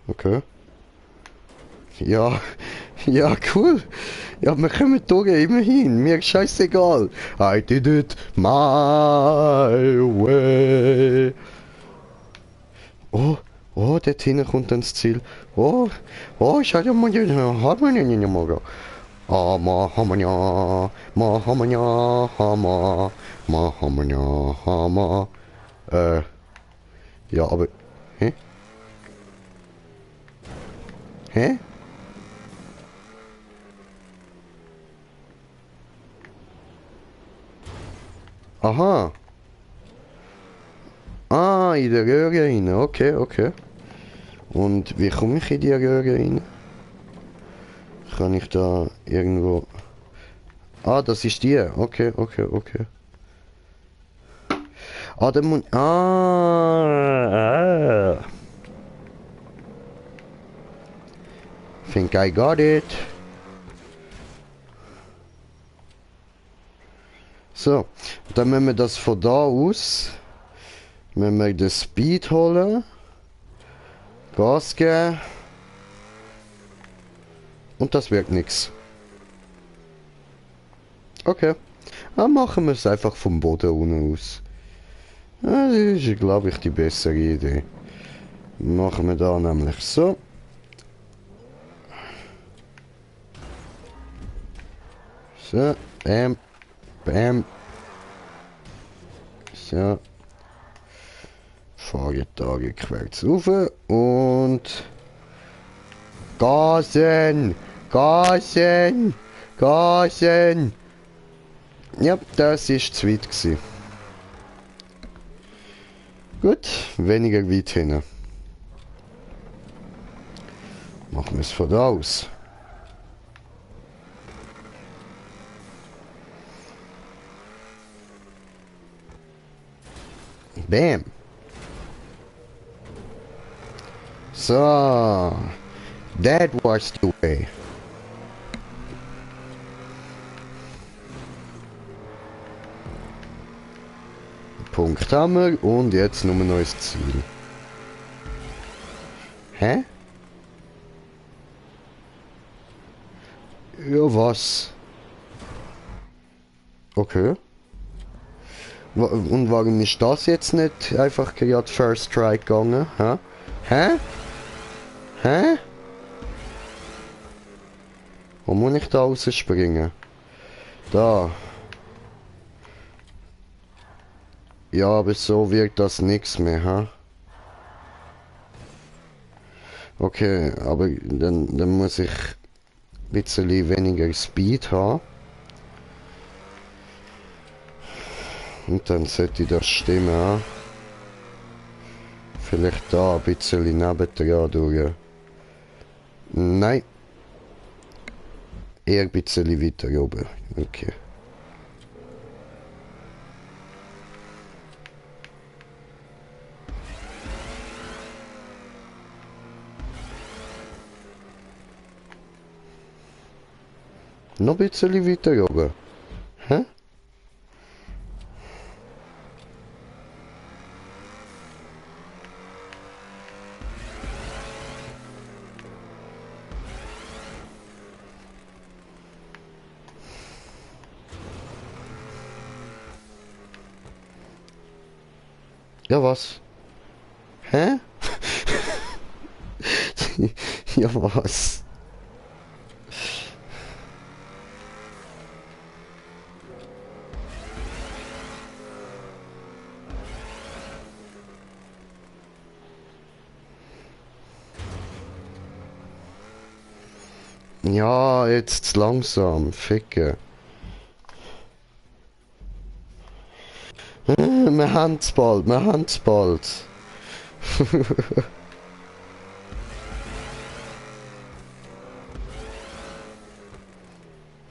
Okay. Ja, ja, cool. Ja, wir kommen durch, immerhin. Mir ist scheißegal. I did it my way. Oh, oh, dort hinten kommt dann das Ziel. Oh, oh, schau dir mal, hat man ihn nicht mehr. Hammer, Hammer. Ja, aber... Hä? Hä? Aha. Ah, in der Röhre rein. Okay, okay. Und wie komme ich in die Röhre rein? Kann ich da irgendwo... Ah, das ist die. Okay, okay, okay. Ah, der Mund... Ah. Think I got it. So, dann müssen wir das von da aus... Müssen wir den Speed holen. Gas geben. Und das wirkt nichts. Okay. Dann machen wir es einfach vom Boden unten aus. Ja, das ist, glaube ich, die bessere Idee. Machen wir da nämlich so. So, bam, bam. So. Fahre da rückwärts rauf und... Gasen! Gasen! Gasen! Ja, das ist zu weit gewesen. Gut, weniger weit hin. Machen wir es von da aus. Bam! So, that was the way. Punkt haben wir und jetzt nur noch das Ziel. Hä? Ja, was? Okay. Und warum ist das jetzt nicht einfach gerade First Strike gegangen? Hä? Hä? Hä? Wo muss ich da rausspringen? Da. Ja, aber so wirkt das nichts mehr, ha? Okay, aber dann muss ich ein bisschen weniger Speed haben. Und dann sollte das stimmen, ha? Vielleicht da ein bisschen nebendran durch. Nein. Eher ein bisschen weiter oben. Okay. Noch ein bisschen weiter oben. Hä? Ja, was? Hä? Ja, was? Ja, jetzt langsam, Ficke. Wir haben's bald, wir haben's bald.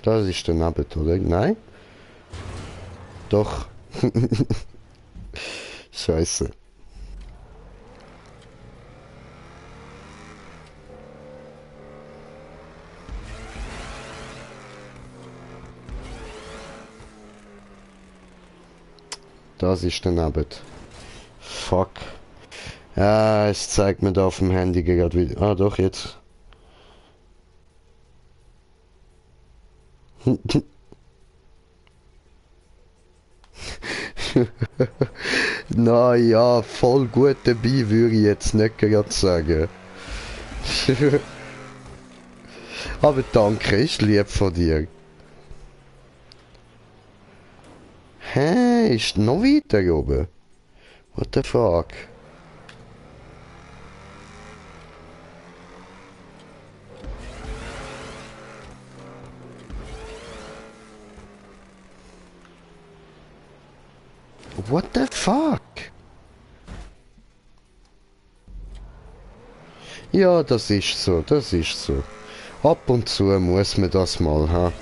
Das ist der Nabel, oder? Nein? Doch. Scheiße. Das ist der Nabel. Fuck. Ja, es zeigt mir da auf dem Handy gerade wieder. Ah, doch, jetzt. Na ja, voll gut dabei würde ich jetzt nicht gerade sagen. Aber danke, ist lieb von dir. Hä, ist noch weiter oben? What the fuck? What the fuck? Ja, das ist so, das ist so. Ab und zu muss man das mal, ha?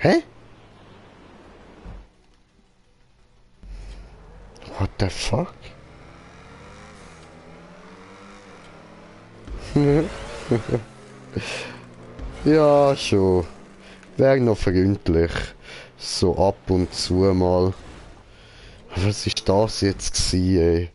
Hä? What the fuck? Ja, schon. Wäre noch freundlich. So ab und zu mal. Was ist das jetzt gewesen, ey?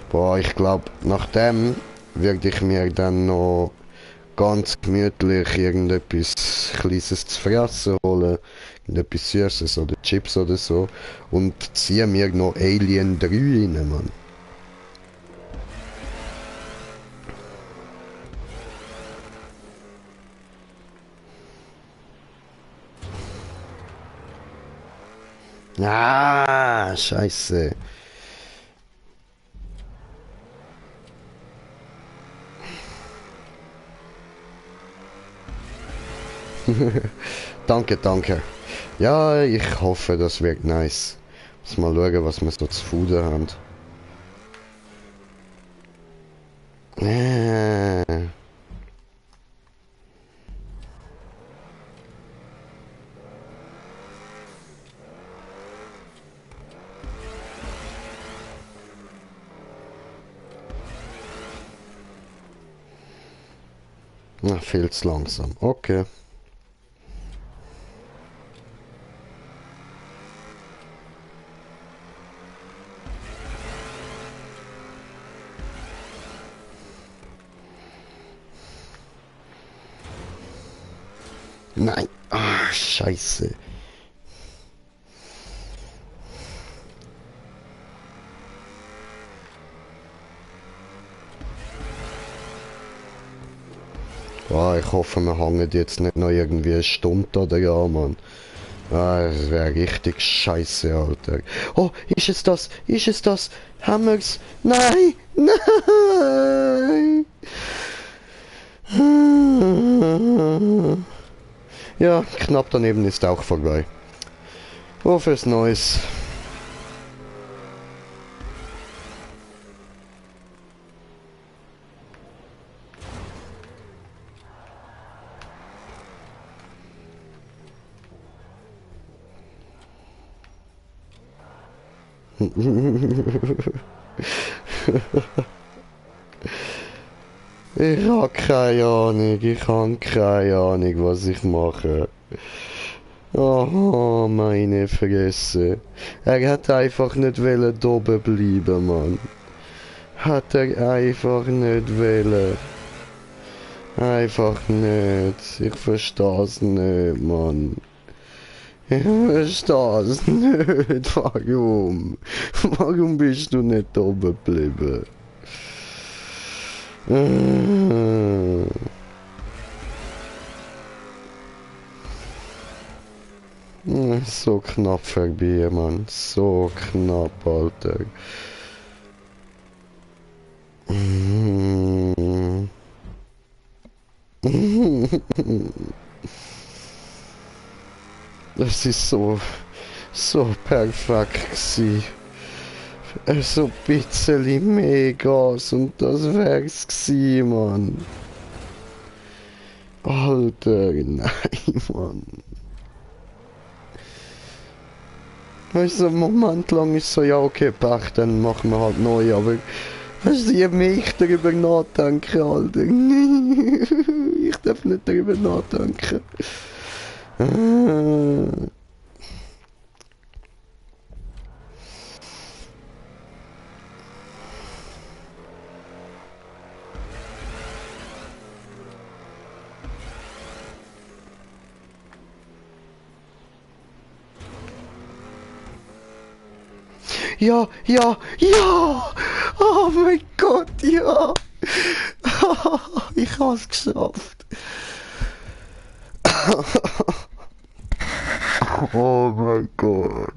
Boah, ich glaube, nach dem würde ich mir dann noch ganz gemütlich irgendetwas Kleines zu fressen holen. Irgendetwas Süßes oder Chips oder so. Und ziehe mir noch Alien 3 rein, Mann. Ah, scheiße. Danke, danke. Ja, ich hoffe, das wird nice. Muss mal schauen, was wir so zu fudern haben. Na, viel zu langsam. Okay. Nein. Ah, scheiße. Ah, ich hoffe, wir hängen jetzt nicht noch irgendwie eine Stunde oder ja, Mann. Ah, das wäre richtig scheiße, Alter. Oh, ist es das? Ist es das? Haben wir's? Nein! Nein! Ja, knapp daneben ist auch vorbei. Oh, fürs Neues. Ich hab keine Ahnung, ich hab keine Ahnung, was ich mache. Oh, meine Fresse. Er hat einfach nicht wollen da oben bleiben, Mann. Hat er einfach nicht wollen. Einfach nicht. Ich versteh's nicht, Mann. Ich versteh's nicht. Warum? Warum bist du nicht da oben geblieben? So knapp vorbei, Mann. So knapp, Alter. Das ist so perfekt gewesen. So ein bisschen mehr Gas und das wär's gewesen, Mann. Alter, nein, Mann. Weißt du, einen Moment lang ist so, ja okay, Pech, dann machen wir halt neu, aber weißt du, je mehr ich darüber nachdenke, Alter. Ich darf nicht darüber nachdenken. Ja, ja, ja! Oh mein Gott, ja! Ich hab's geschafft. Oh mein Gott.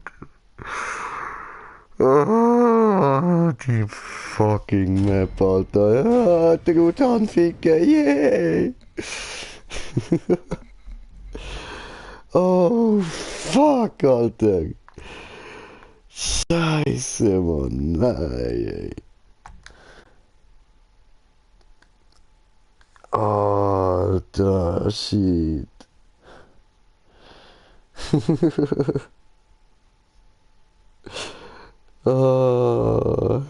Oh, die fucking Map, Alter. Ja, gut anficken, yeah! Oh, fuck, Alter. Scheiße, Mann. Nein, ey. Alter, shit. Ah,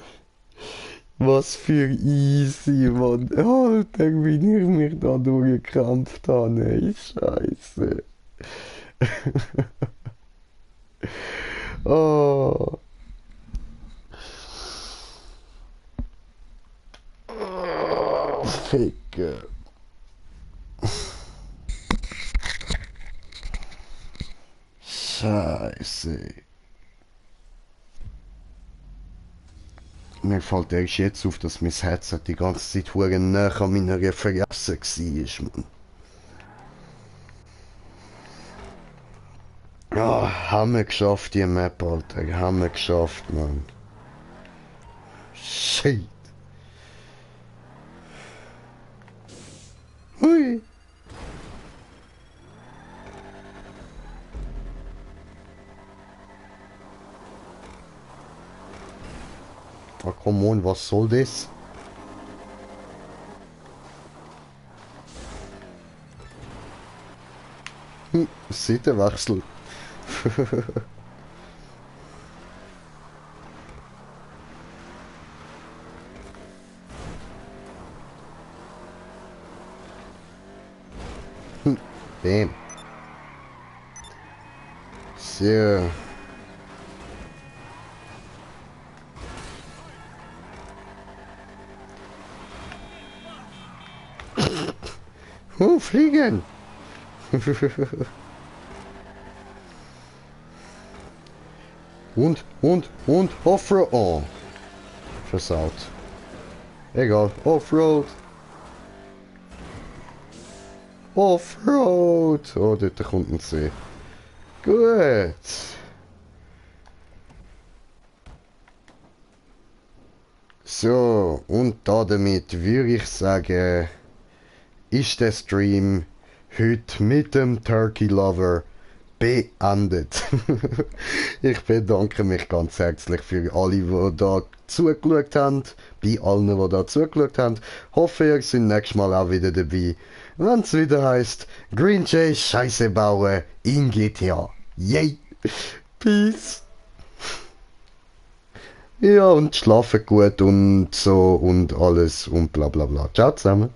was für easy, Mann. Alter, wie ich mich da durchgekämpft habe. Ey, Scheiße. Oh. Oh, Ficke. Scheiße. Mir fällt erst jetzt auf, dass mein Headset die ganze Zeit hure nah an meiner Referenzen war, Mann. Ja, haben wir geschafft, die Map, Alter. Haben wir geschafft, Mann. Shit. Hui. Oh, come on, was soll das? Seitenwechsel. Bam. So. Fliegen! und, Offroad. Oh. Versaut. Egal, Offroad. Offroad! Oh, dort kommt ein See. Gut. So, und damit würde ich sagen, ist der Stream heute mit dem Turkey Lover beendet. Ich bedanke mich ganz herzlich für alle, die da zugeschaut haben. Bei allen, die da zugeschaut haben. Hoffe, ihr seid nächstes Mal auch wieder dabei, wenn es wieder heisst Green Jay Scheiße bauen in GTA. Yay! Peace! Ja, und schlafen gut und so und alles und bla bla bla. Ciao zusammen.